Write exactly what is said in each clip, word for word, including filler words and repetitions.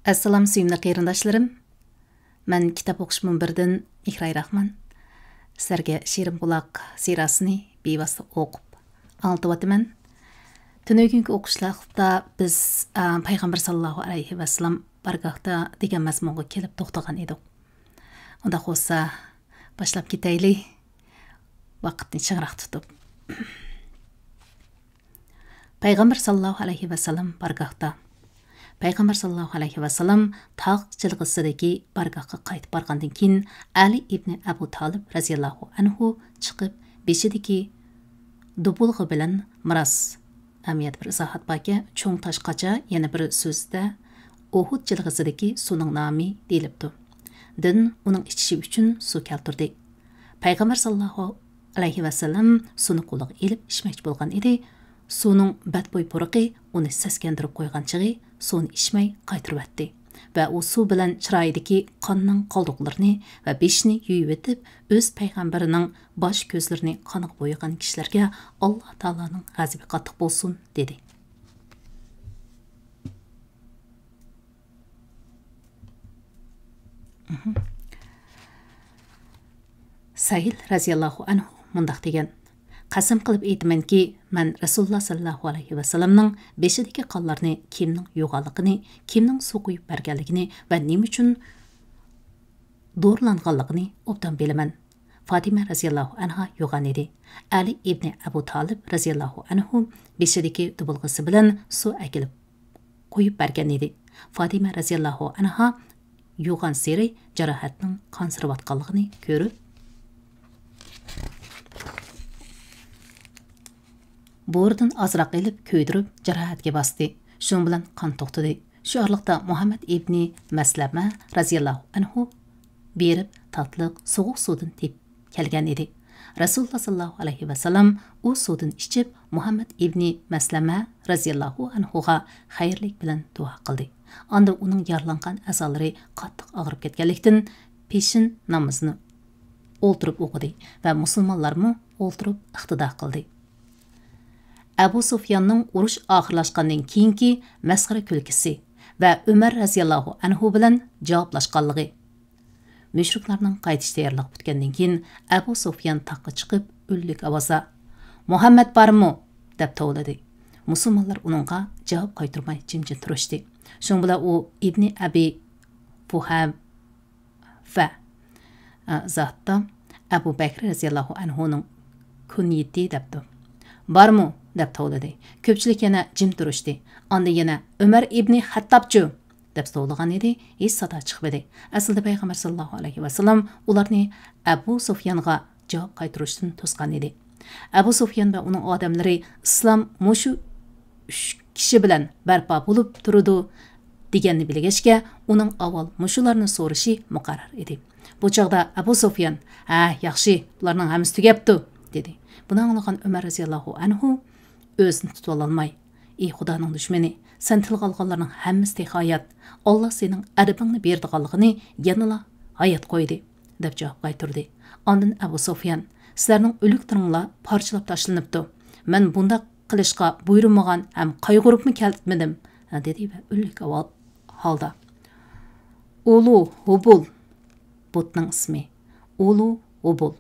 ئەسسالام، سۆيۈملۈك قېرىنداشلىرىم. مەن كىتاب ئوقۇش مۇنبىرىدىن مېھراي راخمان. سىلەرگە شېرىن بۇلاق سىراسىنى بىۋاسىتە ئوقۇپ ئاڭلىتىۋاتىمەن. تۈنۈگۈنكى ئوقۇشلۇقتا بىز، ئا، پەيغەمبەر ساللاللاھۇ ئەلەيھى ۋەسەللەم بارگاھتا دېگەن مەزمۇنغا كېلىپ توختىغان ئىدۇق. ئۇنداق بولسا، باشلاپ كېتەيلى. ۋاقىتنى چىڭراق تۇتۇپ. پەيغەمبەر ساللاللاھۇ ئەلەيھى ۋەسەللەم بارگاھتا. پەيغەمبەر ساللاللاھۇ ئەلەيھى ۋەسەللەم تاغ جىلغىسىدىكى بارگاھقا قايتىپ بارغاندىن كېيىن، ئەلى ئىبنى ئەبۇ تالىپ رەزىياللاھۇ ئەنھۇ چىقىپ، بېشىدىكى دۇبۇلغا بىلەن مىراس، ئەمەلىيەتتە بىر ئىزاھات باركەن، چوڭ تاش قاچا، يەنە بىر سۆزدە ئۇھۇد جىلغىسىدىكى سۇنىڭ نامى دېيىلىپتۇ. دىن ئۇنىڭ ئىچىشى ئۈچۈن سۇ كەلتۈردى. پەيغەمبەر ساللاللاھۇ ئەلەيھى ۋەسەللەم سۇنى قولىغا ئېلىپ ئىچمەكچى بولغان ئىدى. سۇنىڭ بەتبۇي پۇرىقى ئۇنى سەسكەندۈرۈپ قويغان چېغى سۇنى ئىچمەي قايتۇرۇۋەتتى ۋە ئۇ سۇ بىلەن چىرايىدىكى قاننىڭ قالدۇقلىرىنى ۋە بېشىنى يۇيۇۋېتىپ، ئۆز پەيغەمبىرىنىڭ باش كۆزلىرىنى قانغا بويىغان كىشىلەرگە ئاللا تائالانىڭ غەزىپى قاتتىق بولسۇن، دېدى. سەھىل رەزىياللاھۇ ئەنھۇ مۇنداق دېگەن: قەسەم قىلىپ ئېيتىمەنكى، مەن رەسۇلۇللا ساللاللاھۇ ئەلەيھى ۋەسەللەمنىڭ بېشىدىكى قانلارنى كىمنىڭ يۇغانلىقىنى، كىمنىڭ سۇ قۇيۇپ بەرگەنلىكىنى ۋە نېمە ئۈچۈن دورىلانغانلىقىنى ئوبدان بىلىمەن. فاتىمە رەزىياللاھۇ ئەنھا يۇغان ئىدى. ئەلى ئىبنى ئەبۇ تالىپ رەزىياللاھۇ ئەنھۇ بېشىدىكى دۇبۇلغىسى بىلەن سۇ ئەكېلىپ قۇيۇپ بەرگەن ئىدى. فاتىمە رەزىياللاھۇ ئەنھا يۇغانسېرى جاراھەتنىڭ قانسىرىۋاتقانلىقىنى كۆرۈپ، بورىدىن ئازراق ئېلىپ كۆيدۈرۈپ جاراھەتكە باستى. شۇنىڭ بىلەن قان توختىدى. شۇ ئارىلىقتا مۇھەممەد ئىبنى مەسلەمە رەزىياللاھۇ ئەنھۇ بېرىپ تاتلىق سوغۇق سۇدىن تېپىپ كەلگەن ئىدى. رەسۇلۇللا ساللاللاھۇ ئەلەيھى ۋەسەللەم ئۇ سۇدىن ئىچىپ، مۇھەممەد ئىبنى مەسلەمە رەزىياللاھۇ ئەنھۇغا خەيرلىك بىلەن دۇئا قىلدى. ئاندىن ئۇنىڭ يارىلانغان ئەزالىرى قاتتىق ئاغرىپ كەتكەنلىكتىن، پېشىن نامىزىنى ئولتۇرۇپ ئوقۇدى ۋە مۇسۇلمانلارمۇ ئولتۇرۇپ ئىقتىدا قىلدى. ئەبۇ سۇفياننىڭ ئۇرۇش ئاخىرلاشقاندىن كېيىنكى مەسخىرە كۈلكىسى ۋە ئۆمەر رەزىياللاھۇ ئەنھۇ بىلەن جاۋابلاشقانلىقى. مۈشرىكلارنىڭ قايتىش تەييارلىقى پۈتكەندىن كېيىن، ئەبۇ سۇفيان تاغقا چىقىپ، ئۈنلۈك ئاۋازدا: «مۇھەممەد بارمۇ؟» دەپ توۋلىدى. مۇسۇلمانلار ئۇنىڭغا جاۋاب قايتۇرماي جىمجىت تۇرۇشتى. شۇنىڭ بىلەن ئۇ ئىبنى ئەبى فۇھەيفە، ئە، زاتتا ئەبۇ بەكرى رەزىياللاھۇ ئەنھۇنىڭ كۇنيىتى دەپتۇ. «بارمۇ؟» دەپ توۋلىدى. كۆپچىلىك يەنە جىم تۇرۇشتى. ئاندىن يەنە: «ئۆمەر ئىبنى خەتتابچۇ؟» دەپ توۋلىغان ئىدى، ھېچ سادا چىقمىدى. ئەسلىدە پەيغەمبەر ساللاللاھۇ ئەلەيھى ۋەسەللەم ئۇلارنى ئەبۇ سۇفيانغا جاۋاب قايتۇرۇشتىن توسقان ئىدى. ئەبۇ سۇفيان ۋە ئۇنىڭ ئادەملىرى ئىسلام مۇشۇ ئۈچ كىشى بىلەن بەرپا بولۇپ تۇرىدۇ دېگەننى بىلگەچكە، ئۇنىڭ ئاۋۋال مۇشۇلارنى سورىشى مۇقەررەر ئىدى. بۇ چاغدا ئەبۇ سۇفيان: «ھە، ياخشى، بۇلارنىڭ ھەممىسى تۈگەپتۇ» دېدى. بۇنى ئاڭلىغان ئۆمەر رەزىياللاھۇ ئەنھۇ ئۆزىنى تۇتۇۋالالماي: «ئى خۇدانىڭ دۈشمىنى، سەن تىلغا ئالغانلارنىڭ ھەممىسى تېخى ھايات. ئاللا سېنىڭ ئەدىپىڭنى بېرىدىغانلىقىنى يەنىلا ھايات قويدى» دەپ جاۋاب قايتۇردى. ئاندىن ئەبۇ سۇفيان: «سىلەرنىڭ ئۆلۈكلىرىڭلار پارچىلاپ تاشلىنىپتۇ. مەن بۇنداق قىلىشقا بۇيرۇمىغان ھەم قايغۇرۇپمۇ كەتمىدىم» دېدى ۋە ئۈنلۈك ئاۋا-، ھالدا: «ئۇلۇ ھۇبۇل» بۇتنىڭ ئىسمى، «ئۇلۇ ھۇبۇل،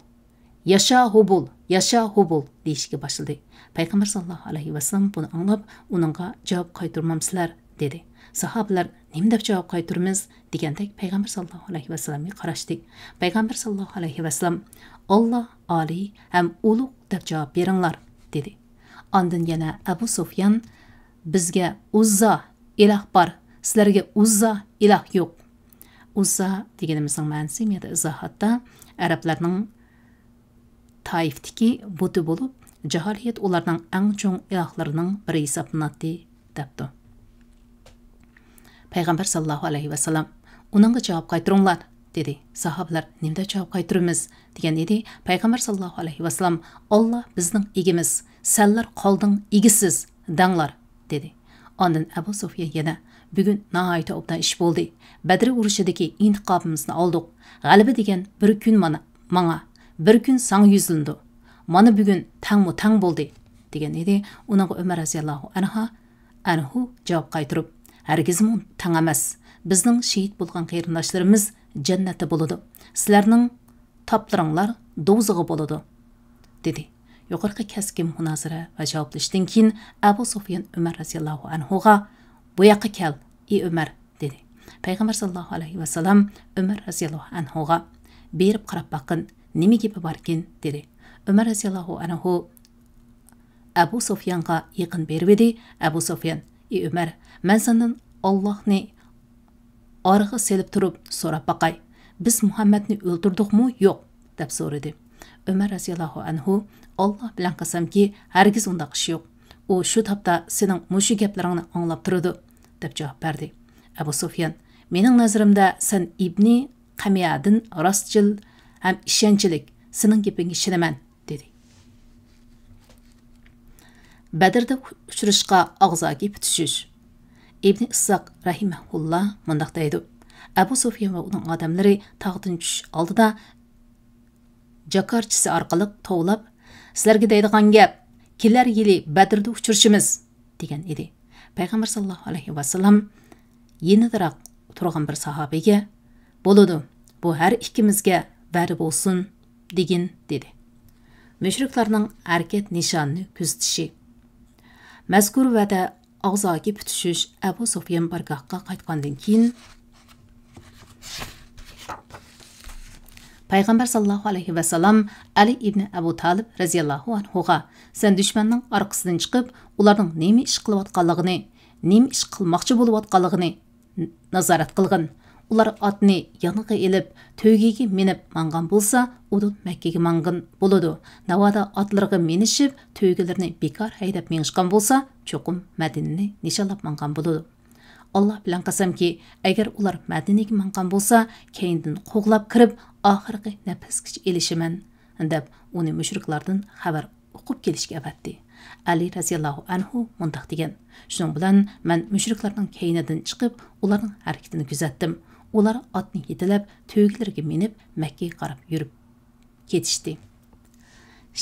ياشا ھۇبۇل، ياشا ھۇبۇل» دېيىشكە باشلىدى. پەيغەمبەر ساللاللاھۇ ئەلەيھى ۋەسەللەم بۇنى ئاڭلاپ، ئۇنىڭغا جاۋاب قايتۇرمامسىلەر؟ دېدى. ساھابىلەر نېمە دەپ جاۋاب قايتۇرىمىز؟ دېگەندەك پەيغەمبەر ساللاللاھۇ ئەلەيھى ۋەسەللەمگە قاراشتى. پەيغەمبەر ساللاللاھۇ ئەلەيھى ۋەسەللەم: «ئاللا ئالىي ھەم ئۇلۇغ دەپ جاۋاب بېرىڭلار» دېدى. ئاندىن يەنە ئەبۇ سۇفيان: «بىزگە ئۇززا ئىلاھ بار، سىلەرگە ئۇززا ئىلاھ يوق.» ئۇززا دېگىنىمىزنىڭ مەنىسى يەنە ئىزاھاتتا ئەرەبلەرنىڭ تائىفتىكى بۇتى بولۇپ، جاھىلىيەت ئۇلارنىڭ ئەڭ چوڭ ئىلاھلىرىنىڭ بىرى ھېسابلىناتتى، دەپتۇ. پەيغەمبەر ساللاللاھۇ ئەلەيھى ۋەسەللەم: «ئۇنىڭغا جاۋاب قايتۇرۇڭلار» دېدى. ساھابىلەر: «نېمە دەپ جاۋاب قايتۇرىمىز؟» دېگەن ئىدى. پەيغەمبەر ساللاللاھۇ ئەلەيھى ۋەسەللەم: «ئاللا بىزنىڭ ئىگىمىز، سەنلەر قالدىڭ ئىگىسىز، دەڭلار» دېدى. ئاندىن ئەبۇ سۇفيان يەنە: «بۈگۈن ناھايىتى ئوبدان ئىش بولدى. بەدر ئۇرۇشىدىكى ئىنتىقامىمىزنى ئالدۇق. غەلىبە دېگەن بىر كۈن مانا، ماڭا، بىر كۈن ساڭا يۈزلىنىدۇ. مانا بۈگۈن تەڭمۇ تەڭ بولدى» دېگەن ئىدى. ئۇنىڭغا ئۆمەر رەزىياللاھۇ ئەنھا، ئەنھۇ جاۋاب قايتۇرۇپ: «ھەرگىزمۇ تەڭ ئەمەس. بىزنىڭ شېھىت بولغان قېرىنداشلىرىمىز جەننەتتە بولىدۇ، سىلەرنىڭ تاپلىرىڭلار دوزىغا بولىدۇ، دېدى. يۇقىرىقى كەسكىن مۇنازىرە ۋە جاۋابلىشىشتىن كېيىن ئەبۇ سۇفيان ئۆمەر رەزىياللاھۇ ئەنھۇغا، بۇ ياققا كەل، ئى ئۆمەر، دېدى. پەيغەمبەر ساللاللاھۇ ئەلەيھى ۋەسەللەم ئۆمەر رەزىياللاھۇ ئەنھۇغا، بېرىپ قاراپ باققىن، نېمە گېپى باركىن؟ دېدى. ئۆمەر رەزىياللاھۇ ئەنھۇ ئەبۇ سۇفيانغا يېقىن بېرىۋىدى. ئەبۇ سۇفيان، ئى ئۆمەر، مەن سەندىن ئاللاھنى ئارىغا سېلىپ تۇرۇپ سوراپ باقاي، بىز مۇھەممەدنى ئۆلتۈردۇقمۇ يوق؟ دەپ سورىدى. ئۆمەر رەزىياللاھۇ ئەنھۇ، ئاللاھ بىلەن قەسەمكى، ھەرگىز ئۇنداق ئىش يوق. ئۇ شۇ تاپتا سېنىڭ مۇشۇ گەپلىرىڭنى ئاڭلاپ تۇرىدۇ، دەپ جاۋاب بەردى. ئەبۇ سۇفيان، مېنىڭ نەزىرىمدە سەن ئىبنى قەمىيەدىن راستچىل ھەم ئىشەنچلىك، سېنىڭ گېپىڭگە ئىشىنىمەن، دېدى. بەدرىدە ئۇچرىشىشقا ئاغزاكى پۈتۈشۈش. ئىبنى ئىسساق رەھىمەھۇللا مۇنداق دەيدۇ، ئەبۇ سۇفيان ۋە ئۇنىڭ ئادەملىرى تاغدىن چۈشۈش ئالدىدا جاكارچىسى ئارقىلىق توۋلاپ، سىلەرگە دەيدىغان گەپ، كېلەر يىلى بەدرىدە ئۇچرىشىمىز، دېگەن ئىدى. پەيغەمبەر ساللاللاھۇ ئەلەيھى ۋەسەللەم يېنىدىراق تۇرغان بىر ساھابىگە، بولىدۇ، بۇ ھەر ئىككىمىزگە ۋەدە بولسۇن، دېگىن، دېدى. مۇشرىكلارنىڭ ھەرىكەت نىشانىنى كۆزىتىشى. مەزكۇر ۋەدە ئاغزاكى پۈتۈشۈش ئەبۇ سۇفيان بارگاھقا قايتقاندىن كېيىن، پەيغەمبەر ساللاللاھۇ ئەلەيھى ۋەسەللەم ئەلى ئىبنى ئەبۇ تالىپ رەزىياللاھۇ ئەنھۇغا، سەن دۈشمەننىڭ ئارقىسىدىن چىقىپ، ئۇلارنىڭ نېمە ئىش قىلىۋاتقانلىقىنى، نېمە ئىش قىلماقچى بولۇۋاتقانلىقىنى نازارەت قىلغىن. ئۇلار ئاتنى يانغا ئېلىپ، تۆگىگە مىنىپ ماڭغان بولسا، ئۇدۇل مەككىگە ماڭغان بولىدۇ. ناۋادا ئاتلىرىغا مىنىشىپ، تۆگىلىرىنى بىكار ھەيدەپ مېڭىشقان بولسا، چوقۇم مەدىنىنى نىشانلاپ ماڭغان بولىدۇ. ئاللاھ بىلەن قەسەمكى، ئەگەر ئۇلار مەدىنىگە ماڭغان بولسا، كەينىدىن قوغلاپ كىرىپ، ئاخىرقى نەپەسكىچە ئېلىشىمەن، دەپ ئۇنى مۇشرىكلاردىن خەۋەر ئۇقۇپ كېلىشكە ئەۋەتتى. ئەلى رەزىياللاھۇ ئەنھۇ مۇنداق دېگەن، شۇنىڭ بىلەن مەن مۇشرىكلارنىڭ كەينىدىن چىقىپ، ئۇلارنىڭ ھەرىكىتىنى كۆزەتتىم. ئۇلار ئاتنى يېتىلەپ، تۆگىلىرىگە مىنىپ، مەككىگە قاراپ يۈرۈپ كېتىشتى.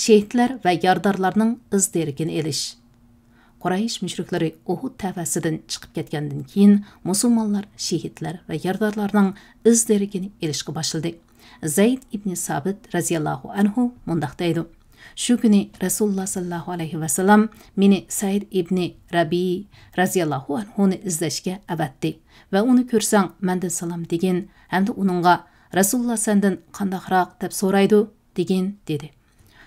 شېھىتلەر ۋە يارىدارلارنىڭ ئىز دېرىكىنى ئېلىش. قۇرەيش مۇشرىكلىرى ئۇھۇد تەۋەسىدىن چىقىپ كەتكەندىن كېيىن، مۇسۇلمانلار شېھىتلەر ۋە يارىدارلارنىڭ ئىز دېرىكىنى ئېلىشقا باشلىدى. زەيد ئىبنى سابىت رەزىياللاھۇ ئەنھۇ مۇنداق دەيدۇ، شۇ كۈنى رەسۇلۇللا ساللاللاھۇ ئەلەيھى ۋەسەللەم مېنى سەئىد ئىبنى رەبىئە رەزىياللاھۇ ئەنھۇنى ئىزدەشكە ئەۋەتتى ۋە ئۇنى كۆرسەڭ مەندىن سالام دېگىن ھەمدە ئۇنىڭغا، رەسۇلۇللا سەندىن قانداقراق دەپ سورايدۇ دېگىن، دېدى.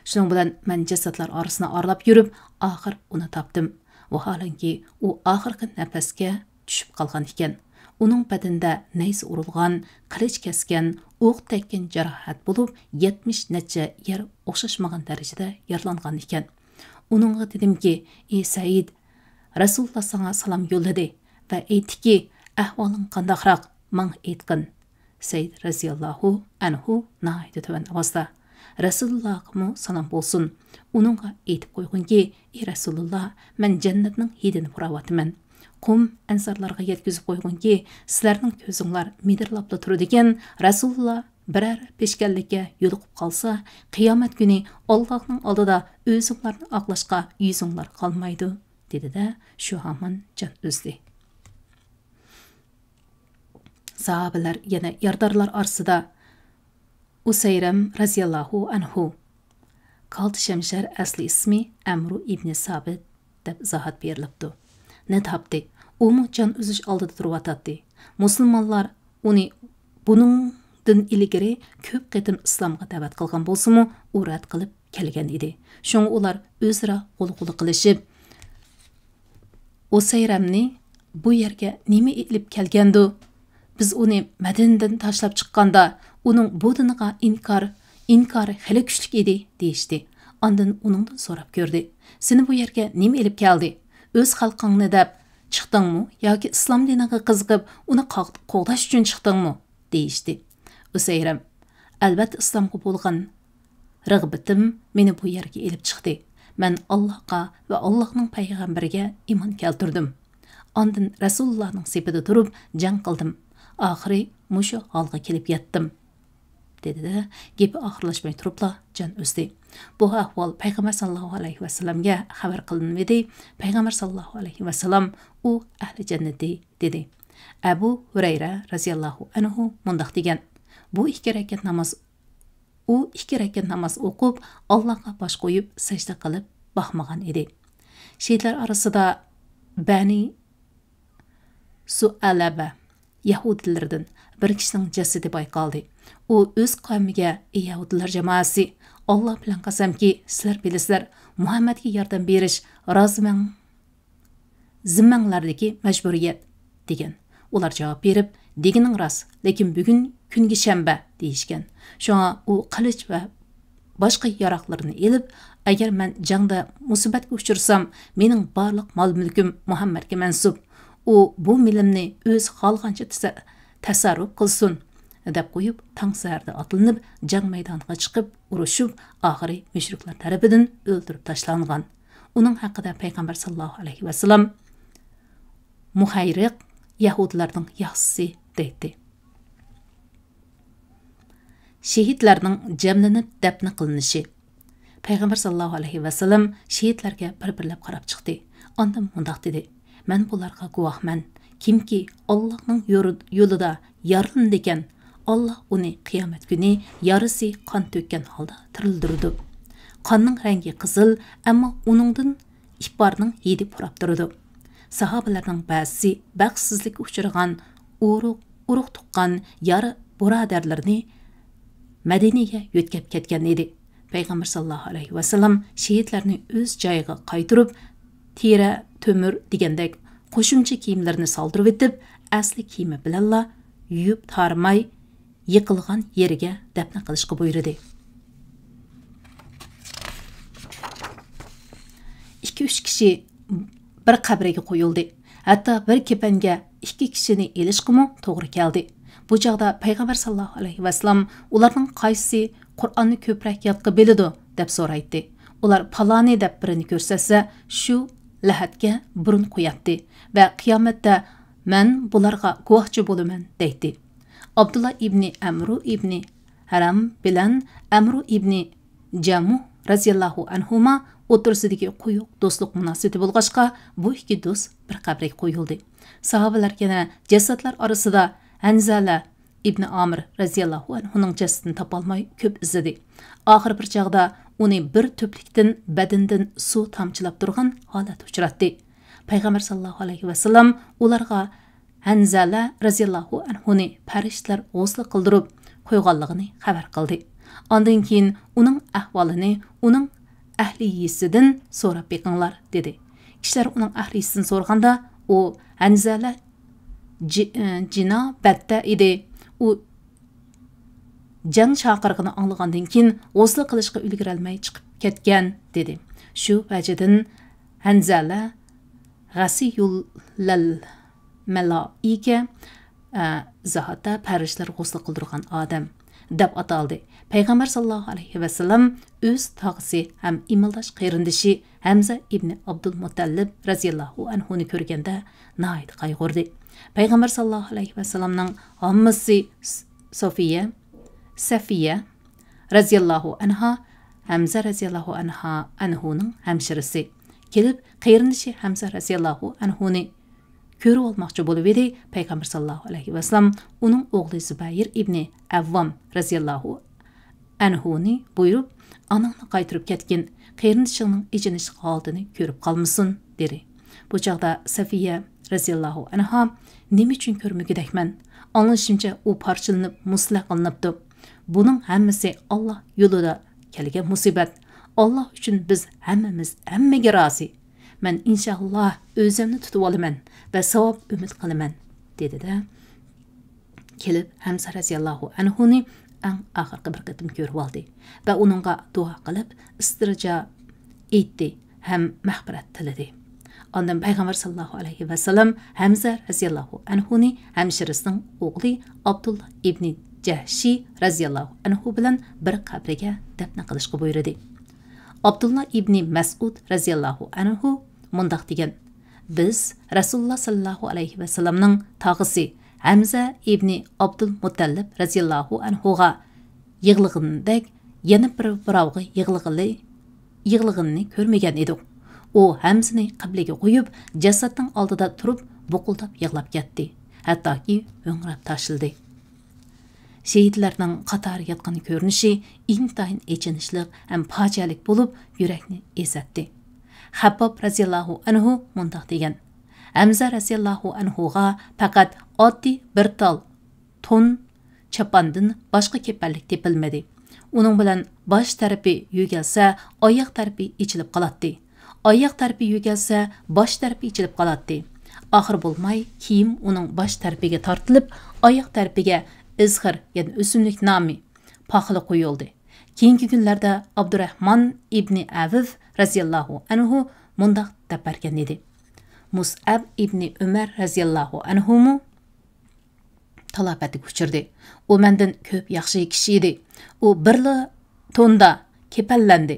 شۇنىڭ بىلەن مەن جەسەتلەر ئارىسىنى ئارىلاپ يۈرۈپ، ئاخىر ئۇنى تاپتىم. ۋاھالەنكى، ئۇ ئاخىرقى نەپەسكە چۈشۈپ قالغان ئىكەن. ئۇنىڭ بەدىنىدە نەيزە ئۇرۇلغان، قىلىچ كەسكەن، ئوق تەگكەن جاراھەت بولۇپ، يەتمىش نەچچە يەر ئوخشاشمىغان دەرىجىدە يارىلانغان ئىكەن. ئۇنىڭغا دېدىمكى، ئى سەئىد، رەسۇلۇللا ساڭا سالام يوللىدى ۋە ئېيتتىكى، ئەھۋالىڭ قانداقراق؟ ماڭا ئېيتقىن. سەئىد رەزىياللاھۇ ئەنھۇ ناھايىتى تۆۋەن ئاۋازدا، رەسۇلۇللاغىمۇ سالام بولسۇن. ئۇنىڭغا ئېيتىپ قويغىنكى، ئى رەسۇلۇللا، مەن جەننەتنىڭ ھىدىنى پۇراۋاتىمەن. قۇم ئەنسارلارغا يەتكۈزۈپ قويغىنكى، سىلەرنىڭ كۆزۈڭلار مىدىرلاپلا تۇرىدىكەن، رەسۇلۇللا بىرەر پېشكەللىككە يولۇقۇپ قالسا، قىيامەت كۈنى ئاللاھنىڭ ئالدىدا ئۆزۈڭلارنى ئاقلاشقا يۈزۈڭلار قالمايدۇ، دېدى-دە، شۇ ھامان جان ئۈزدى. ساھابىلەر يەنە يارىدارلار ئارىسىدا ئۇسەيرەم رەزىياللاھۇ ئەنھۇ، كالتە شەمشەر ئەسلى ئىسمى ئەمرۇ ئىبنى سابىت دەپ ئىزاھات بېرىلىپتۇ. نى تاپتى. ئۇمۇ جان ئۈزۈش ئالدىدا تۇرۇۋاتاتتى. مۇسۇلمانلار ئۇنى بۇنىڭدىن ئىلگىرى كۆپ قېتىم ئىسلامغا دەۋەت قىلغان بولسىمۇ، ئۇ رەت قىلىپ كەلگەن ئىدى. شۇڭا ئۇلار ئۆزئارا غۇلغۇلا قىلىشىپ، ئۇسەيرەمنى بۇ يەرگە نېمە ئېلىپ كەلگەندۇ؟ بىز ئۇنى مەدىنىدىن تاشلاپ چىققاندا، ئۇنىڭ بۇ دىنغا ئىنكار، ئىنكارى خېلى كۈچلۈك ئىدى، دېيىشتى. ئاندىن ئۇنىڭدىن سوراپ كۆردى، سېنى بۇ يەرگە نېمە ئېلىپ كەلدى؟ ئۆز خەلقىڭنى دەپ چىقتىڭمۇ ياكى ئىسلام دىنىغا قىزىقىپ، ئۇنى قاغ-، قوغداش ئۈچۈن چىقتىڭمۇ؟ دېيىشتى. ئۇسەيرەم، ئەلۋەتتە، ئىسلامغا بولغان رىغبىتىم مېنى بۇ يەرگە ئېلىپ چىقتى. مەن ئاللاھقا ۋە ئاللاھنىڭ پەيغەمبىرىگە ئىمان كەلتۈردۈم. ئاندىن رەسۇلۇللانىڭ سېپىدە تۇرۇپ جەڭ قىلدىم. ئاخىرى مۇشۇ ھالغا كېلىپ يەتتىم، دېدى-دە، گېپى ئاخىرلاشماي تۇرۇپلا جان ئۈزدى. بۇ ئەھۋال پەيغەمبەر ساللاللاھۇ ئەلەيھى ۋەسەللەمگە خەۋەر قىلىنىۋىدى. پەيغەمبەر ساللاللاھۇ ئەلەيھى ۋەسەللەم، ئۇ ئەھلى جەننىتى، دېدى. ئەبۇ ھۇرەيرە رەزىياللاھۇ ئەنھۇ مۇنداق دېگەن: بۇ ئىككى رەكەت ناماز، ئۇ ئىككى رەكەت ناماز ئوقۇپ، ئاللاغا باش قويۇپ سەجدە قىلىپ باقمىغان ئىدى. شېھىتلەر ئارىسىدا بەنى سۇئەلەبە يەھۇدىيلىرىدىن بىر كىشىنىڭ جەسىتى بايقالدى. ئۇ ئۆز قەۋمىگە: «ئى يەھۇدىيلار جامائەسى، ئاللا بىلەن قەسەمكى، سىلەر بىلىسىلەر، مۇھەممەدكە ياردەم بېرىش رازىمەڭ، زىممەڭلاردىكى مەجبۇرىيەت» دېگەن. ئۇلار جاۋاب بېرىپ: «دېگىنىڭ راست، لېكىن بۈگۈن كۈنگە شەنبە» دېيىشكەن. شۇڭا ئۇ قىلىچ ۋە باشقا ياراغلىرىنى ئېلىپ: «ئەگەر مەن جەڭدە مۇسىبەتكە ئۇچرىسام، مېنىڭ بارلىق مال-مۈلكۈم مۇھەممەدكە مەنسۇپ. ئۇ بۇ مېلىمنى ئۆزى خالىغانچە تەسە-، تەسەررۇپ قىلسۇن» دەپ قويۇپ، تاڭ سەھەردە ئاتلىنىپ، جەڭ مەيدانىغا چىقىپ، ئۇرۇشۇپ، ئاخىرى مۈشرىكلەر تەرىپىدىن ئۆلتۈرۈپ تاشلانغان. ئۇنىڭ ھەققىدە پەيغەمبەر ساللاللاھۇ ئەلەيھى ۋەسەللەم مۇھەيرىق يەھۇدىيلارنىڭ ياخشىسى دەيتتى. شېھىتلەرنىڭ جەملىنىپ دەپنە قىلىنىشى. پەيغەمبەر ساللاللاھۇ ئەلەيھى ۋەسەللەم شېھىتلەرگە بىر-بىرلەپ قاراپ چىقتى. ئاندىن مۇنداق دېدى: «مەن بۇلارغا گۇۋاھمەن. كىمكى ئاللاھنىڭ يورۇ-، يولىدا يارىلىنىدىكەن، ئاللاھ ئۇنى قىيامەت كۈنى يارىسى قان تۆككەن ھالدا تىرىلدۈرىدۇ. قاننىڭ رەڭگى قىزىل، ئەمما ئۇنىڭدىن ئىپارنىڭ ھىدى پۇراپ تۇرىدۇ.» ساھابىلەرنىڭ بەزىسى بەختسىزلىككە ئۇچرىغان ئۇرۇق، ئۇرۇق تۇغقان يار بۇرادەرلىرىنى مەدىنىگە يۆتكەپ كەتكەن ئىدى. پەيغەمبەر ساللاللاھۇ ئەلەيھى ۋەسەللەم شېھىتلەرنى ئۆز جايىغا قايتۇرۇپ، تېرە، تۆمۈر دېگەندەك قوشۇمچە كىيىملىرىنى سالدۇرۇۋېتىپ، ئەسلى كىيىمى بىلەنلا يۇيۇپ تارىماي، يىقىلغان يېرىگە دەپنە قىلىشقا بۇيرۇدى. ئىككى-ئۈچ كىشى بىر قەبرىگە قويۇلدى. ھەتتا بىر كېپەنگە ئىككى كىشىنى ئېلىشقىمۇ توغرا كەلدى. بۇ چاغدا پەيغەمبەر ساللاللاھۇ ئەلەيھى ۋەسەللەم: «ئۇلارنىڭ قايسىسى قۇرئاننى كۆپرەك يادقا بىلىدۇ؟» دەپ سورايتتى. ئۇلار پالانى دەپ بىرىنى كۆرسەتسە، شۇ لەھەتكە بۇرۇن قوياتتى ۋە قىيامەتتە: «مەن بۇلارغا گۇۋاھچى بولىمەن» دەيتتى. ئابدۇللا ئىبنى ئەمرۇ ئىبنى ھەرام بىلەن ئەمرۇ ئىبنى جەمۇھ رەزىياللاھۇ ئەنھۇما ئوتتۇرىسىدىكى قويۇق دوستلۇق مۇناسىۋىتى بولغاچقا، بۇ ئىككى دوست بىر قەبرىگە قويۇلدى. ساھابىلەر يەنە جەسەتلەر ئارىسىدا ھەنزەلە ئىبنى ئامىر رەزىياللاھۇ ئەنھۇنىڭ جەسىتىنى تاپالماي كۆپ ئىزدىدى. ئاخىرى بىر چاغدا ئۇنى بىر تۆپلۈكتىن بەدىنىدىن سۇ تامچىلاپ تۇرغان ھالەتتە ئۇچراتتى. پەيغەمبەر ساللاللاھۇ ئەلەيھى ۋەسەللەم ئۇلارغا ھەنزەلە رەزىياللاھۇ ئەنھۇنى پەرىشتىلەر غۇسلى قىلدۇرۇپ قويغانلىقىنى خەۋەر قىلدى. ئاندىن كېيىن ئۇنىڭ ئەھۋالىنى ئۇنىڭ ئەھلىيىسىدىن سوراپ بېقىڭلار، دېدى. كىشىلەر ئۇنىڭ ئەھلىيىسىدىن سورىغاندا، ئۇ ھەنزەلە جى-، ئى، جىنابەتتە ئىدى. ئۇ جەڭ چاقىرىقىنى ئاڭلىغاندىن كېيىن، غۇسلى قىلىشقا ئۈلگۈرەلمەي چىقىپ كەتكەن، دېدى. شۇ ۋەجىدىن ھەنزەلە غەسىيۇللەل مەلائىكە، ئە، ئىزاھاتتا پەرىشتىلەر غۇسلى قىلدۇرغان ئادەم دەپ ئاتالدى. پەيغەمبەر ساللاللاھۇ ئەلەيھى ۋەسەللەم ئۆز تاغىسى ھەم ئىمىلداش قېرىندىشى ھەمزە ئىبنى ئابدۇلمۇتەللىب رەزىياللاھۇ ئەنھۇنى كۆرگەندە ناھايىتى قايغۇردى. پەيغەمبەر ساللاللاھۇ ئەلەيھى ۋەسەللەمنىڭ ھاممىسى س-، سوفىيە، سەفىيە رەزىياللاھۇ ئەنھا، ھەمزە رەزىياللاھۇ ئەنھا، ئەنھۇنىڭ ھەمشىرىسى، كېلىپ قېرىندىشى ھەمزە رەزىياللاھۇ ئەنھۇنى كۆرۈۋالماقچى بولۇۋىدى. پەيغەمبەر ساللاللاھۇ ئەلەيھى ۋەسەللەم ئۇنىڭ ئوغلى زۇبەيىر ئىبنى ئەۋۋام رەزىياللاھۇ ئەنھۇنى بۇيرۇپ، «ئاناڭنى قايتۇرۇپ كەتكىن، قېرىندىشىڭنىڭ ئېچىنىش ھالىتىنى كۆرۈپ قالمىسۇن» دېدى. بۇ چاغدا سەفىيە رەزىياللاھۇ ئەنھا: «نېمە ئۈچۈن كۆرمىگۈدەكمەن؟ ئاڭلىشىمچە، ئۇ پارچىلىنىپ مۇسلىھ قىلىنىپتۇ. بۇنىڭ ھەممىسى ئاللا يولىدا كەلگەن مۇسىبەت. ئاللا ئۈچۈن بىز ھەممىمىز ھەممىگە رازى. مەن ئىنشائاللا ئۆزۈمنى تۇتۇۋالىمەن ۋە ساۋاب ئۈمىد قىلىمەن» دېدى-دە، كېلىپ ھەمزە رەزىياللاھۇ ئەنھۇنى ئەڭ ئاخىرقى بىر قېتىم كۆرۈۋالدى ۋە ئۇنىڭغا دۇئا قىلىپ، ئىستىرجا ئېيتتى ھەم مەغپىرەت تىلىدى. ئاندىن پەيغەمبەر ساللاللاھۇ ئەلەيھى ۋەسەللەم ھەمزە رەزىياللاھۇ ئەنھۇنى ھەمشىرىسىنىڭ ئوغلى ئابدۇللا ئىبنى جەھشى رەزىياللاھۇ ئەنھۇ بىلەن بىر قەبرىگە دەپنە قىلىشقا بۇيرۇدى. ئابدۇللا ئىبنى مەسئۇد رەزىياللاھۇ ئەنھۇ مۇنداق دېگەن: «بىز رەسۇلۇللا ساللاللاھۇ ئەلەيھى ۋەسەللەمنىڭ تاغىسى ھەمزە ئىبنى ئابدۇلمۇتەللىپ رەزىياللاھۇ ئەنھۇغا يىغلىغىنىدەك يەنە بىر بىراۋغا يىغلىغىلى، يىغلىغىنىنى كۆرمىگەن ئىدۇق. ئۇ ھەمزىنى قىبلىگە قويۇپ، جەسەتنىڭ ئالدىدا تۇرۇپ، بۇقۇلداپ يىغلاپ كەتتى. ھەتتاكى ھۆڭرەپ تاشلىدى. شېھىتلەرنىڭ قاتارى ياتقان كۆرۈنۈشى ئىنتايىن ئېچىنىشلىق ھەم پاجىئەلىك بولۇپ، يۈرەكنى ئېزەتتى. خەبباب رەزىياللاھۇ ئەنھۇ مۇنداق دېگەن: ھەمزە رەزىياللاھۇ ئەنھۇغا پەقەت ئاددىي بىر تال تون چاپاندىن باشقا كېپەنلىك تېپىلمىدى. ئۇنىڭ بىلەن باش تەرىپى يۆگەلسە، ئاياق تەرىپى ئېچىلىپ قالاتتى. ئاياق تەرىپى يۆگەلسە، باش تەرىپى ئېچىلىپ قالاتتى. ئاخىرى بولماي، كىيىم ئۇنىڭ باش تەرىپىگە تارتىلىپ، ئاياق تەرىپىگە ئىزخىر، يەنى ئۆسۈملۈك نامى، پاخىلى قويۇلدى. كېيىنكى كۈنلەردە ئابدۇراھمان ئىبنى ئەۋف رەزىياللاھۇ ئەنھۇ مۇنداق دەپ بەرگەن ئىدى: مۇسئەب ئىبنى ئۆمەر رەزىياللاھۇ ئەنھۇمۇ تالاپەتكە ئۇچرىدى. ئۇ مەندىن كۆپ ياخشى كىشى ئىدى. ئۇ بىرلا توندا كېپەنلەندى.